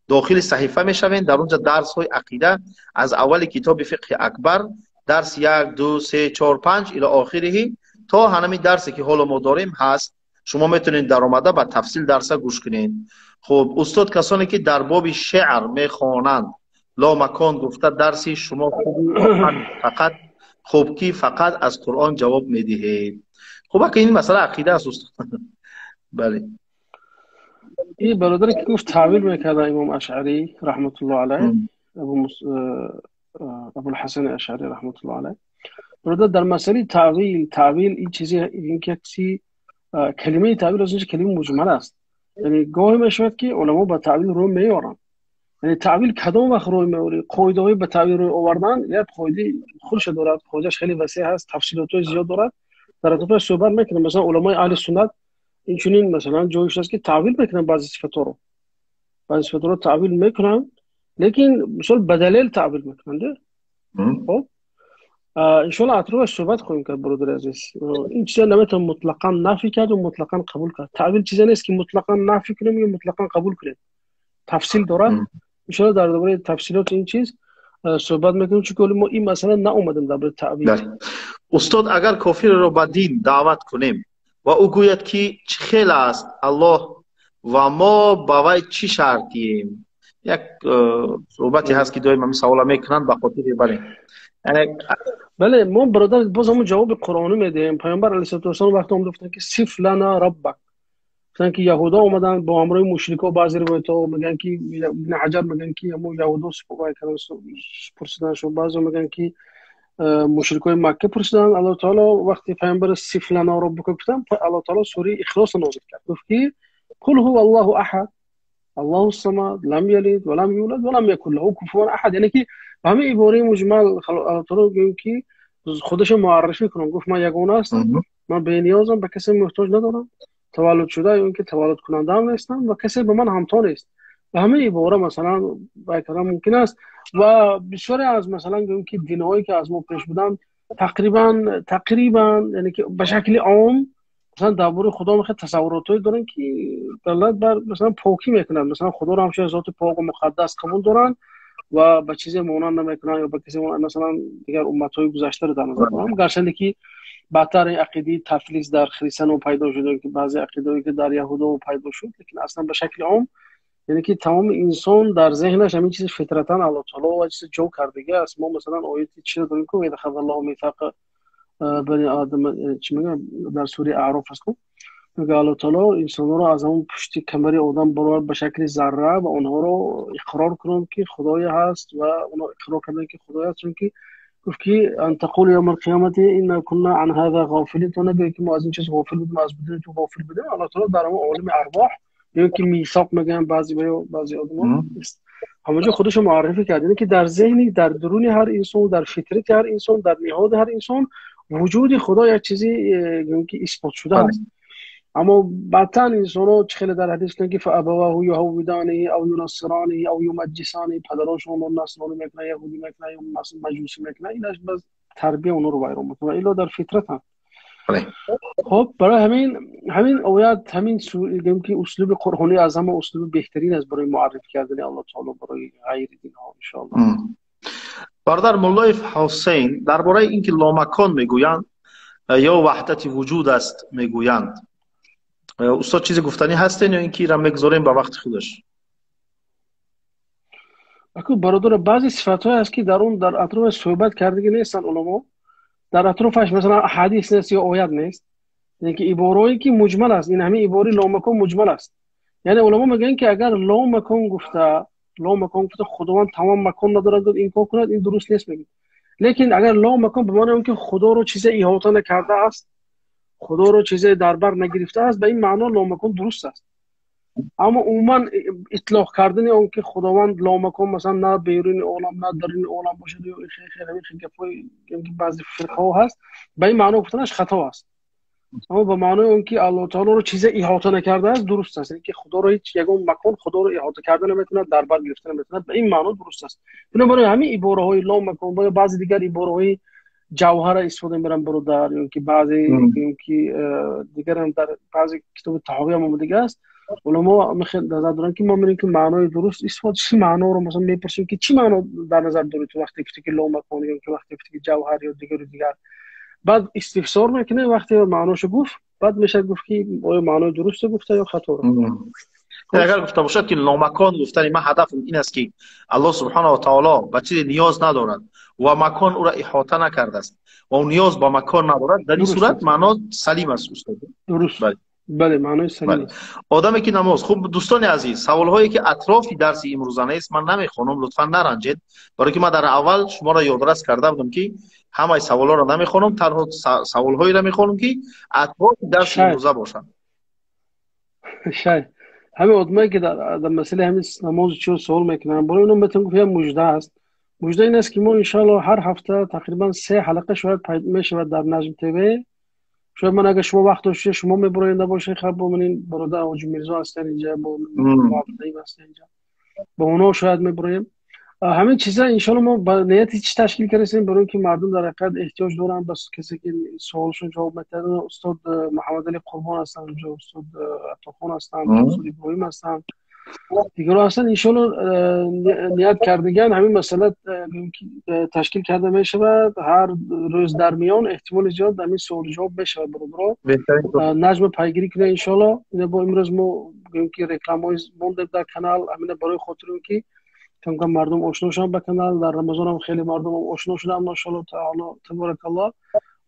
S2: Дохили саҳифа мешавем, дар онҷа дарсҳои ақида аз аввали китоби фиқҳи акбар, дарс 1, 2, 3, 4, 5 ило охириҳи то ҳанами дарсе ки ҳоло мо дорем ҳаст. Шумо метавонед даромада ба тафсил дарса гӯш кунед. Хуб, устод, касоне ки дар боби шеър мехонанд, ломакон гуфта дарси шумо хуби фақат хуб ки фақат аз Қуръон ҷавоб медиҳед. Хуб, ака ин масъала ақида аст, устод. Бале.
S1: Ин бародаре ки гуфт таъвил мекарда имом Ашъарӣ раҳматуллоҳ алайҳ, Абулҳасани Ашъарӣ раҳматуллоҳ алайҳ, бародар, дар масъалаи таъвил ин чизе, ин ки якси калимаи таъвил аз инҷа калимаи муҷмал аст. Яъне гоҳе мешавад, ки уламо ба таъвил рӯ меоранд. Яъне таъвил кадом вақт рӯй меорӣ? Қоидаҳои ба таъвил рӯй овардан як қоидаи худша дорад, қоидааш хеле васеъ ҳаст, тафсилотҳои зиёд дорад. Дар атрофаш суҳбат мекунем. Масалан, уламои аҳли суннат инчунин масалан ҷоиш аст, ки таъвил мекунанд баъзе сифатҳоро. Баъзе сифатҳоро таъвил мекунанд, лекин мисол ба далел таъвил мекунанд. Хуб, иншоаллоҳ атрофаш суҳбат хоҳем кард, бародари азиз. Ин чиза наметавон мутлақан нафӣ кард ва мутлақан қабул кард. Таъвил чизе нест, ки мутлақан нафӣ кунем ё мутлақан қабул кунем. Тафсил дорад. Иншоаллоҳ дар бораи тафсилоти ин чиз суҳбат мекунем, чунки ҳоло мо ин масъала наомадем дар бораи таъвил.
S2: Устод, агар кофирро ба дин даъват кунем ва ӯ гӯяд, ки чӣ хел аст Аллоҳ ва мо ба вай чӣ шартием? Як суҳбате ҳаст, ки доим ҳамин савола мекунанд ба хотири бале.
S1: Бале, мо бародар боз ҳамон ҷавоби қуръонӣ медиҳем. Паёмбар алайҳиссалоту вассалом вақте омада гуфтанд, ки сиф лана раббак, гуфтанд, ки яҳудо омаданд бо ҳамроҳи мушрикҳо. Баъзе ривоятҳо мегӯянд, ки ибни Ҳаҷар мегӯянд, ки ҳамон яҳудо пурсиданд шуд, баъзеҳо мегӯянд, ки мушрикҳои Макка пурсиданд. Аллоҳ таоло вақте паёмбар сиф лана раббака гуфтанд, Аллоҳ таоло сураи Ихлосро нозил кард, гуфт, ки қул ҳува Аллоҳу аҳад Аллоҳу самад лам ялид ва лам юлад ва лам якун лаҳу куфуван аҳад. Яъне ки ба ҳамин ибораи муҷмал Аллоҳ таоло гӯем, ки худашро муаррифӣ кунам, гуфт ман ягона ҳастам, ман бениёзам, ба касе муҳтоҷ надорам, таваллуд шуда ё ин ки таваллудкунандаам нестам ва касе ба ман ҳамто нест. Ба ҳамин ибора масалан бай кардан мумкин аст. Ва бисёре аз масалан гӯем, ки динҳое ки аз мо пеш буданд, тақрибан яъне ки ба шакли ом Масалан, дар бораи Худо мехоҳад тасаввуротҳое доранд, ки далолат бар масалан покӣ мекунанд. Масалан, Худоро ҳамчун зоти пок ва муқаддас қабул доранд ва ба чизе монанд намекунанд ё ба касе, масалан, дигар умматҳои гузаштаро дар назар дорам. Гарчанде ки баъдтар ин ақидаи тафлис дар христианҳо пайдо шуд, ки баъзе ақидаҳое ки дар яҳудо пайдо шуд, лекин аслан ба шакли ом, яъне ки тамоми инсон дар зеҳнаш ҳамин чизи фитратан Аллоҳ таоло ва чизи ҷо кардагӣ аст. Мо масалан ояти чиро дорем ку, ахазаллоҳу мисоқа бани одам, чӣ мегӯям, дар сураи Аъроф аст ку, мега Аллоҳ таоло инсонҳоро аз ҳамон пушти камари одам баровард ба шакли зарра ва онҳоро иқрор кунанд, ки Худое ҳаст, ва онҳо иқрор карданд, ки Худое ҳаст, чунки гуфт ки ан тақулу явма алқиёмати инна кунна ан ҳаза ғофилин, то нагӯед, ки мо аз ин чиз ғофил будем, аз будани ту ғофил будем. Аллоҳ таоло дар ҳамон олами арвоҳ ё ки мисоқ мегӯянд баъзе баъзе одамон, ҳамонҷо худашо муаррифӣ кард. Яъне ки дар зеҳни, дар дуруни ҳар инсон, дар фитрати ҳар инсон, дар ниҳоди ҳар инсон вуҷуди Худо як чизи ки исбот шуда аст. Аммо баъдтан инсонҳо чӣ хеле дар ҳадис гуфтанд, ки фаабаваҳу юҳаввиданиҳи ав юнассираниҳи ав юмаҷҷисаниҳи, падарошон онҳоро насронӣ мекунанд, яҳудӣ мекунанд ё маҷусӣ мекунанд. Инаш баз тарбия онҳоро вайрон мекунад, илло дар фитратанд. Хоб, барои ҳамин оят, ҳамин гӯем ки услуби қуръонӣ аз ҳама услуби беҳтарин аст барои муаррифӣ кардани Аллоҳ таоло барои ғайри динҳо, иншоаллоҳ.
S2: Бародар Муллоев Ҳусейн, дар бораи ин ки ломакон мегӯянд ё ваҳдати вуҷуд аст мегӯянд, устод, чизе гуфтанӣ ҳастен ё ин ки инро мегузорем ба вақти худаш?
S1: Аку, бародар, баъзе сифатҳое аст, ки дар он дар атрофаш суҳбат кардагӣ нестанд уламо, дар атрофаш масалан ҳадис нест ё оят нест, яъне ки ибораое ки муҷмал аст. Ин ҳамин ибораи ломакон муҷмал аст. Яъне уламо мегӯянд, ки агар ломакон гуфта Худованд тамом макон надорад инкор кунад, ин дуруст нест, мегӯяд. Лекин агар ломакон ба маънои он ки Худоро чизе иҳота накардааст, Худоро чизе дар бар нагирифтааст, ба ин маъно ломакон дуруст аст. Аммо умуман итлоқ кардани он ки Худованд ломакон, масалан, на беруни олам, на даруни олам бошад ё хеле гапҳои ки баъзе фирқаҳо ҳаст, ба ин маъно гуфтанаш хато аст. Аммо ба маънои он ки Аллоҳ таолоро чизе иҳота накардааст, дуруст аст, яъне ки Худоро ҳеҷ ягон макон Худоро иҳота карда наметавонад, дар бар гирифта наметавонад, ба ин маъно дуруст аст. Бинобар ин ҳамин ибораҳои ломакон ё баъзе дигар ибораҳои ҷавҳара истифода мебаранд, бародар, ё ки баъзе ки дигарам дар баъзе китоби таҳовиам омадага аст, уламо назар доранд, ки мо мебинем, ки маънои дуруст истифода чӣ маъноро, масалан, мепурсем, ки чӣ маъно дар назар дорӣ ту, вақте гуфти ки ломакон ё ки вақте гуфти ки ҷавҳар ё дигару дигар. Баъд истифсор мекунем, вақте маъношо гуфт, баъд мешавад гуфт, ки оё маънои дурусте гуфта ё хаторо.
S2: Агар гуфта бошад, ки ломакон гуфтани ман ҳадафм ин аст, ки Аллоҳ субҳонаҳу ва таоло ба чизе ниёз надорад ва макон ӯро иҳота накардааст ва ӯ ниёз ба макон надорад, дар ин сурат маъно салим аст, устод?
S1: Дуруст, бале, маънои салим аст.
S2: Одаме ки намоз, хуб, дӯстони азиз, саволҳое ки атрофи дарси имрӯза нест, ман намехонам, лутфан наранҷед, барое ки ман дар аввал шуморо ёдрас карда будам, ки ҳамаи саволҳоро намехонам, танҳо саволҳоеро мехонам, ки атрофи дарси имрӯза бошанд.
S1: Шай, ҳамин одамое ки дар масъалаи ҳамин намозу чиро суол мекунанд, барои онҳо метавон гуфт, як мужда аст. Мужда ин аст, ки мо иншоалло ҳар ҳафта тақрибан се ҳалқа шояд мешавад дар Наҷм ТВ. Шояд ман, агар шумо вақт дошта, шумо мебуроенда бошед, хаб, бо ман ин бародар Ҳоҷи Мирзо ҳастанд инҷа, бо Абдулаим ҳастанд инҷа, бо онҳо шояд мебуроем. Ҳамин чиза иншоалло мо ба нияти чӣ ташкил кардастем? Барои ин ки мардум дар ҳақиқат эҳтиёҷ доранд ба касе ки суолшон ҷавоб медиҳад. Устод Муҳаммадали Қурбон ҳастанд онҷо, устод Атохон ҳастанд, устод Иброҳим ҳастанд, дигарон ҳастанд. Иншоалло ният кардаган ҳамин масъала ташкил карда мешавад. Ҳар рӯз дар миён эҳтимоли зиёд ҳамин суолу ҷавоб мешавад. Бародаро, Наҷма пайгирӣ кунед, иншоалло. Ина бо имрӯз мо гӯем ки рекламаҳои мондем дар канал, ҳамина барои хотири он ки камкам мардум ошно шаванд ба канал. Дар Рамазонам хеле мардум ошно шуданд, машоалло таоло, таборакалло.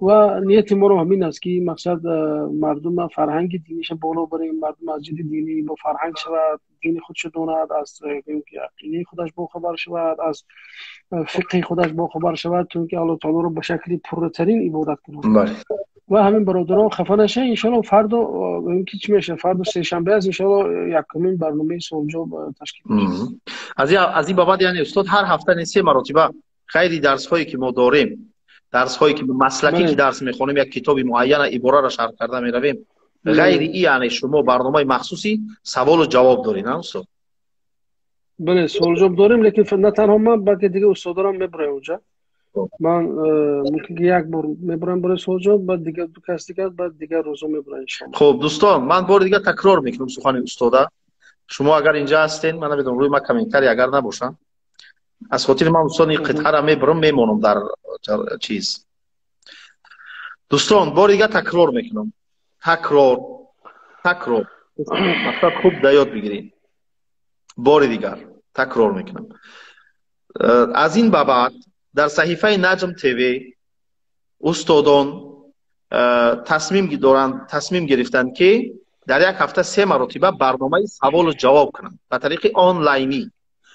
S1: Ва нияти моро ҳамин аст, ки мақсад мардума фарҳанги диниша боло барем, мардум аз ҷиҳати динӣ бо фарҳанг шавад, дини худшо донад, аз ақидаи худаш бохабар шавад, аз фиқҳи худаш бохабар шавад, то ин ки Аллоҳ таолоро ба шакли пурратарин ибодат кунад. Ва ҳамин, бародарон, хафа нашавед, иншоалло фардо ки чӣ мешавад, фардо сешанбе аст, иншоалло якумин барномаи суолҷавоб ташкил
S2: мешавад. Аз ин ба баъд, яъне, устод, ҳар ҳафта не, се маротиба, ғайри дарсҳое ки мо дорем, дарсҳое ки маслакӣ ки дарс мехонем, як китоби муайяна ибораро шарҳ карда меравем, ғайри и, яъне шумо барномаи махсуси саволу ҷавоб доред, на, устод?
S1: Бале, суолу ҷавоб дорем, лекин на танҳо ман, балки дигар устодорам мебуроям онҷа. Ман мумкин ки як бор мебурам барои суол ҷавоб, баъд дигар ду кас дигар, баъд дигар рӯзо мебурам иншоалло.
S2: Хуб, дӯстон, ман бори дигар такрор мекунам сухани устода. Шумо агар инҷа ҳастен, ман намедонам, рӯи ман комментарий агар набошанд, аз хотири ман устод ин қитъаро мебурам, мемонам дар чиз. Дӯстон, бори дигар такрор мекунам. Такрор, такрор. Мақсад хуб да ёд бигиред. Бори дигар такрор мекунам. Аз ин ба баъд дар саҳифаи Наҷм ТВ устодон тасмим доранд, тасмим гирифтанд, ки дар як ҳафта се маротиба барномаи саволу ҷавоб кунанд ба тариқи онлайнӣ.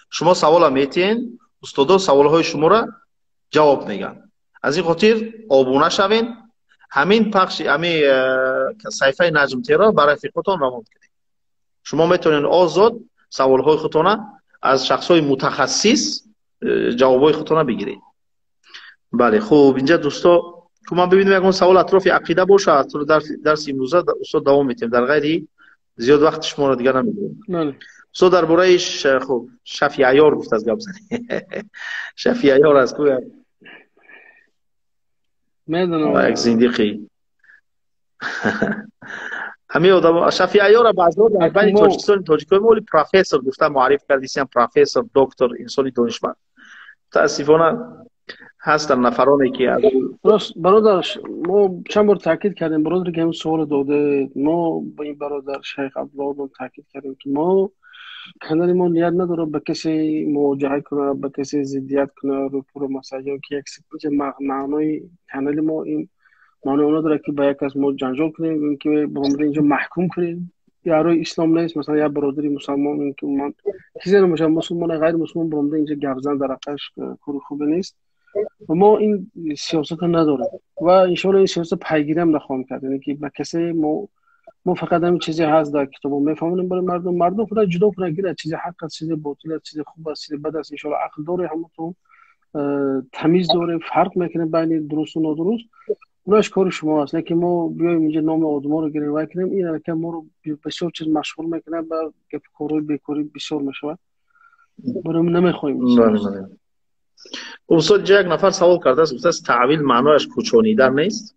S2: Шумо савола метиҳед, устодо саволҳои шуморо ҷавоб мегӯянд. Аз ин хотир обуна шавед, ҳамин пахши ҳамин саҳифаи Наҷм ТВ-ро ба рафиқотон равон кунед. Шумо метавонед озод саволҳои худтона аз шахсҳои мутахассис ҷавобҳои худтона бигиред. Бале, хуб, инҷа дӯсто, ку ман бибинем, ягон савол атрофи ақида бошад, дарси имрӯза устод давом метиҳем. Дар ғайри зиёд вақти шуморо дигар намегирем. Устод, дар бораи, хуб, Шафи Айёр гуфтааст, гап занӣ. Шафи Айёр аст ку?
S1: Медонам.
S2: Як зиндиқи ҳамин одам Шафи Айёра баъзеҳо дар байни Тоҷикистони тоҷикои мо профессор гуфта муарриф кардисиям, профессор, доктор, инсони донишманд. Мутаассифона, ҳастанд нафароне ки
S1: Рост, бародар, мо чанд бор таъкид кардем, бародаре ки ҳамин суоло додед, мо ба ин бародар шайх Абдулло таъкид кардем, ки мо канали мо ният надорад ба касе муоҷиҳа кунад, ба касе зиддият кунад, рӯпӯро масалан, ё ки як маънои канали мо ин маънои он надорад, ки ба як кас мо ҷанҷол кунем, ин ки баромада инҷо маҳкум кунем. Я рӯи ислом нест, масалан, як бародари мусалмон, ин ки ман чизе намешавад, мусулмон, ғайри мусулмон баромада инҷо гап зан дар ҳаққаш кори хубе нест. Ва мо ин сиёсатро надорем ва иншоалло ин сиёсат пайгириам нахоҳем кард. Яъне ки ба касе мо фақат ҳамин чизе ҳаст дар китобо мефаҳмонем барои мардум. Мардум худа ҷудо кунад, гирад, чизе ҳақ аст, чизе ботил аст, чизе хуб аст, чизе бад аст. Иншоалло ақл дорем, ҳаматон тамиз дорем, фарқ мекунем байни дурусту нодуруст. Унаш кори шумо аст. Лекин мо биёем инҷо номи одаморо гирем, вай кунем, ин аллакай моро бисёр чиз машғул мекунад, ба гапи корҳои бекорӣ бисёр мешавад. Барои намехоҳем.
S2: Устод, ҷа як нафар савол кардааст, гуфтааст, таъвил маънояш кӯчонидан нест,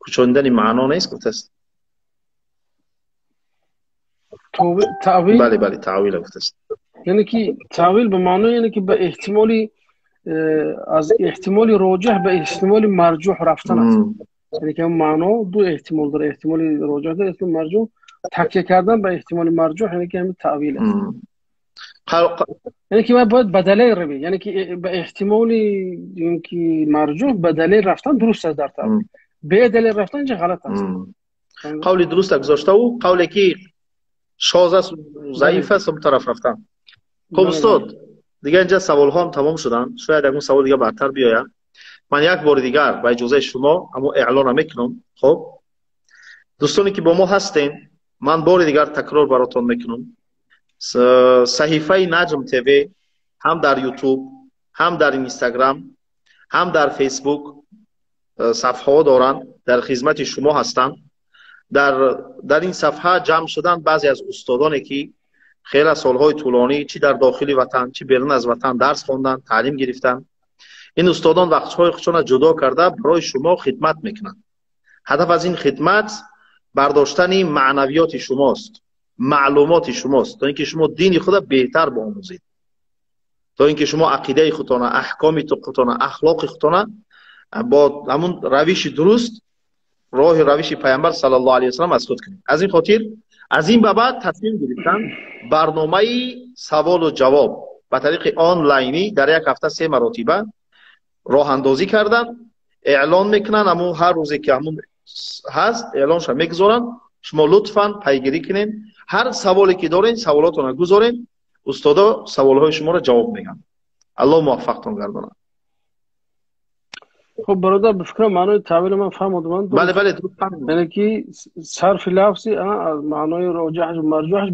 S2: кӯчонидани маъно нест, гуфтааст.
S1: Таъвил?
S2: Бале, бале, таъвила гуфтааст.
S1: Яъне ки таъвил ба маънои, яъне ки ба эҳтимоли аз эҳтимоли роҷиҳ ба эҳтимоли марҷуҳ рафтан аст. Яъне ки маъно ду эҳтимол дорад: эҳтимоли роҷиҳ дорад, эҳтимоли марҷуҳ. Такя кардан ба эҳтимоли марҷуҳ, яъне ки ҳамин таъвил аст. Яъне ки бояд ба далел равӣ, яъне ки ба эҳтимоли ки марҷуҳ ба далел рафтан дуруст аст дар таъвил, бе далел рафтан инҷа ғалат аст.
S2: Қавли дуруста гузоштаву қавле ки шоз аст, заиф аст, он тараф рафтан. Хуб, устод, дигар инҷа саволҳоам тамом шуданд. Шояд ягон савол дигар баъдтар биёяд. Ман як бори дигар ба иҷозаи шумо ҳамон эълона мекунам. Хуб, дӯстоне ки бо мо ҳастем, ман бори дигар такрор баротон мекунам: саҳифаи Наҷм ТВ ҳам дар Ютуб, ҳам дар Инстаграм, ҳам дар Фейсбук сафҳаҳо доранд, дар хизмати шумо ҳастанд. Дар ин сафҳа ҷамъ шуданд баъзе аз устодоне, ки хеле солҳои тӯлонӣ чӣ дар дохили ватан, чӣ берун аз ватан дарс хонданд, таълим гирифтанд. Ин устодон вақтҳои худшонро ҷудо карда барои шумо хидмат мекунанд. Ҳадаф аз ин хидмат бардоштани маънавиёти шумост, маълумоти шумост, то ин ки шумо дини худа беҳтар биомӯзед, то ин ки шумо ақидаи худтона, аҳкоми худтона, ахлоқи худтона бо ҳамун равиши дуруст, роҳи равиши Пайғамбар саллаллоҳу алайҳи васаллам аз худ кунед. Аз ин хотир аз ин ба баъд тасмим гирифтан барномаи саволу ҷавоб ба тариқи онлайнӣ дар як ҳафта се маротиба роҳандозӣ кардан. Эълон мекунанд, ҳамун ҳар рӯзе ки ҳамун ҳаст, эълонша мегузоранд. Шумо лутфан пайгирӣ кунед. Ҳар саволе ки доред, саволотонро гузоред, устодо саволҳои шуморо ҷавоб мегӯянд. Аллоҳ муваффақтон гардонад.
S1: Хуб, бародар, ба фикрам, маънои таъвили ман фаҳмодам.
S2: Бале, бале, дуруст фаҳмидам.
S1: Яъне ки сарфи лафзи аз маънои роҷиҳаш марҷуҳаш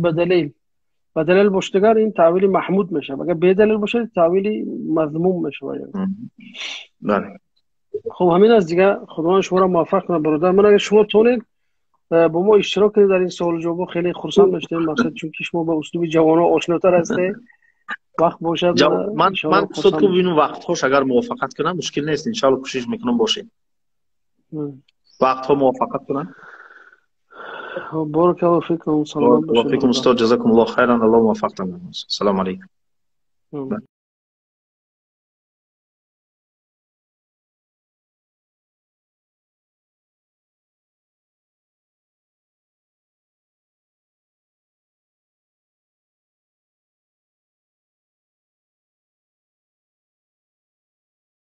S1: ба далел бошад, дигар ин таъвили маҳмуд мешавад, агар бедалел бошад, таъвили мазмум мешавад.
S2: Бале.
S1: Хуб, ҳамин аст дигар. Худованд шуморо муваффақ кунад, бародар. Ман агар шумо тонед бо мо иштирок кунед дар ин суолу ҷавобҳо, хеле хурсанд мешудем. Мақсад, чунки шумо ба услуби ҷавонҳо ошнотар ҳастед. Вақт бошад.
S2: Ман устод, ку бинум, вақтҳош агар мувофиқат кунам, мушкил нест, иншалло, кӯшиш мекунам, бошед, вақтҳо мувофиқат кунам.
S1: Боракалло фикум, саломат бошед.
S2: Фикум, устод, ҷазакумуллоҳ хайран, Аллоҳ муваффақтон. Ассалому алайкум.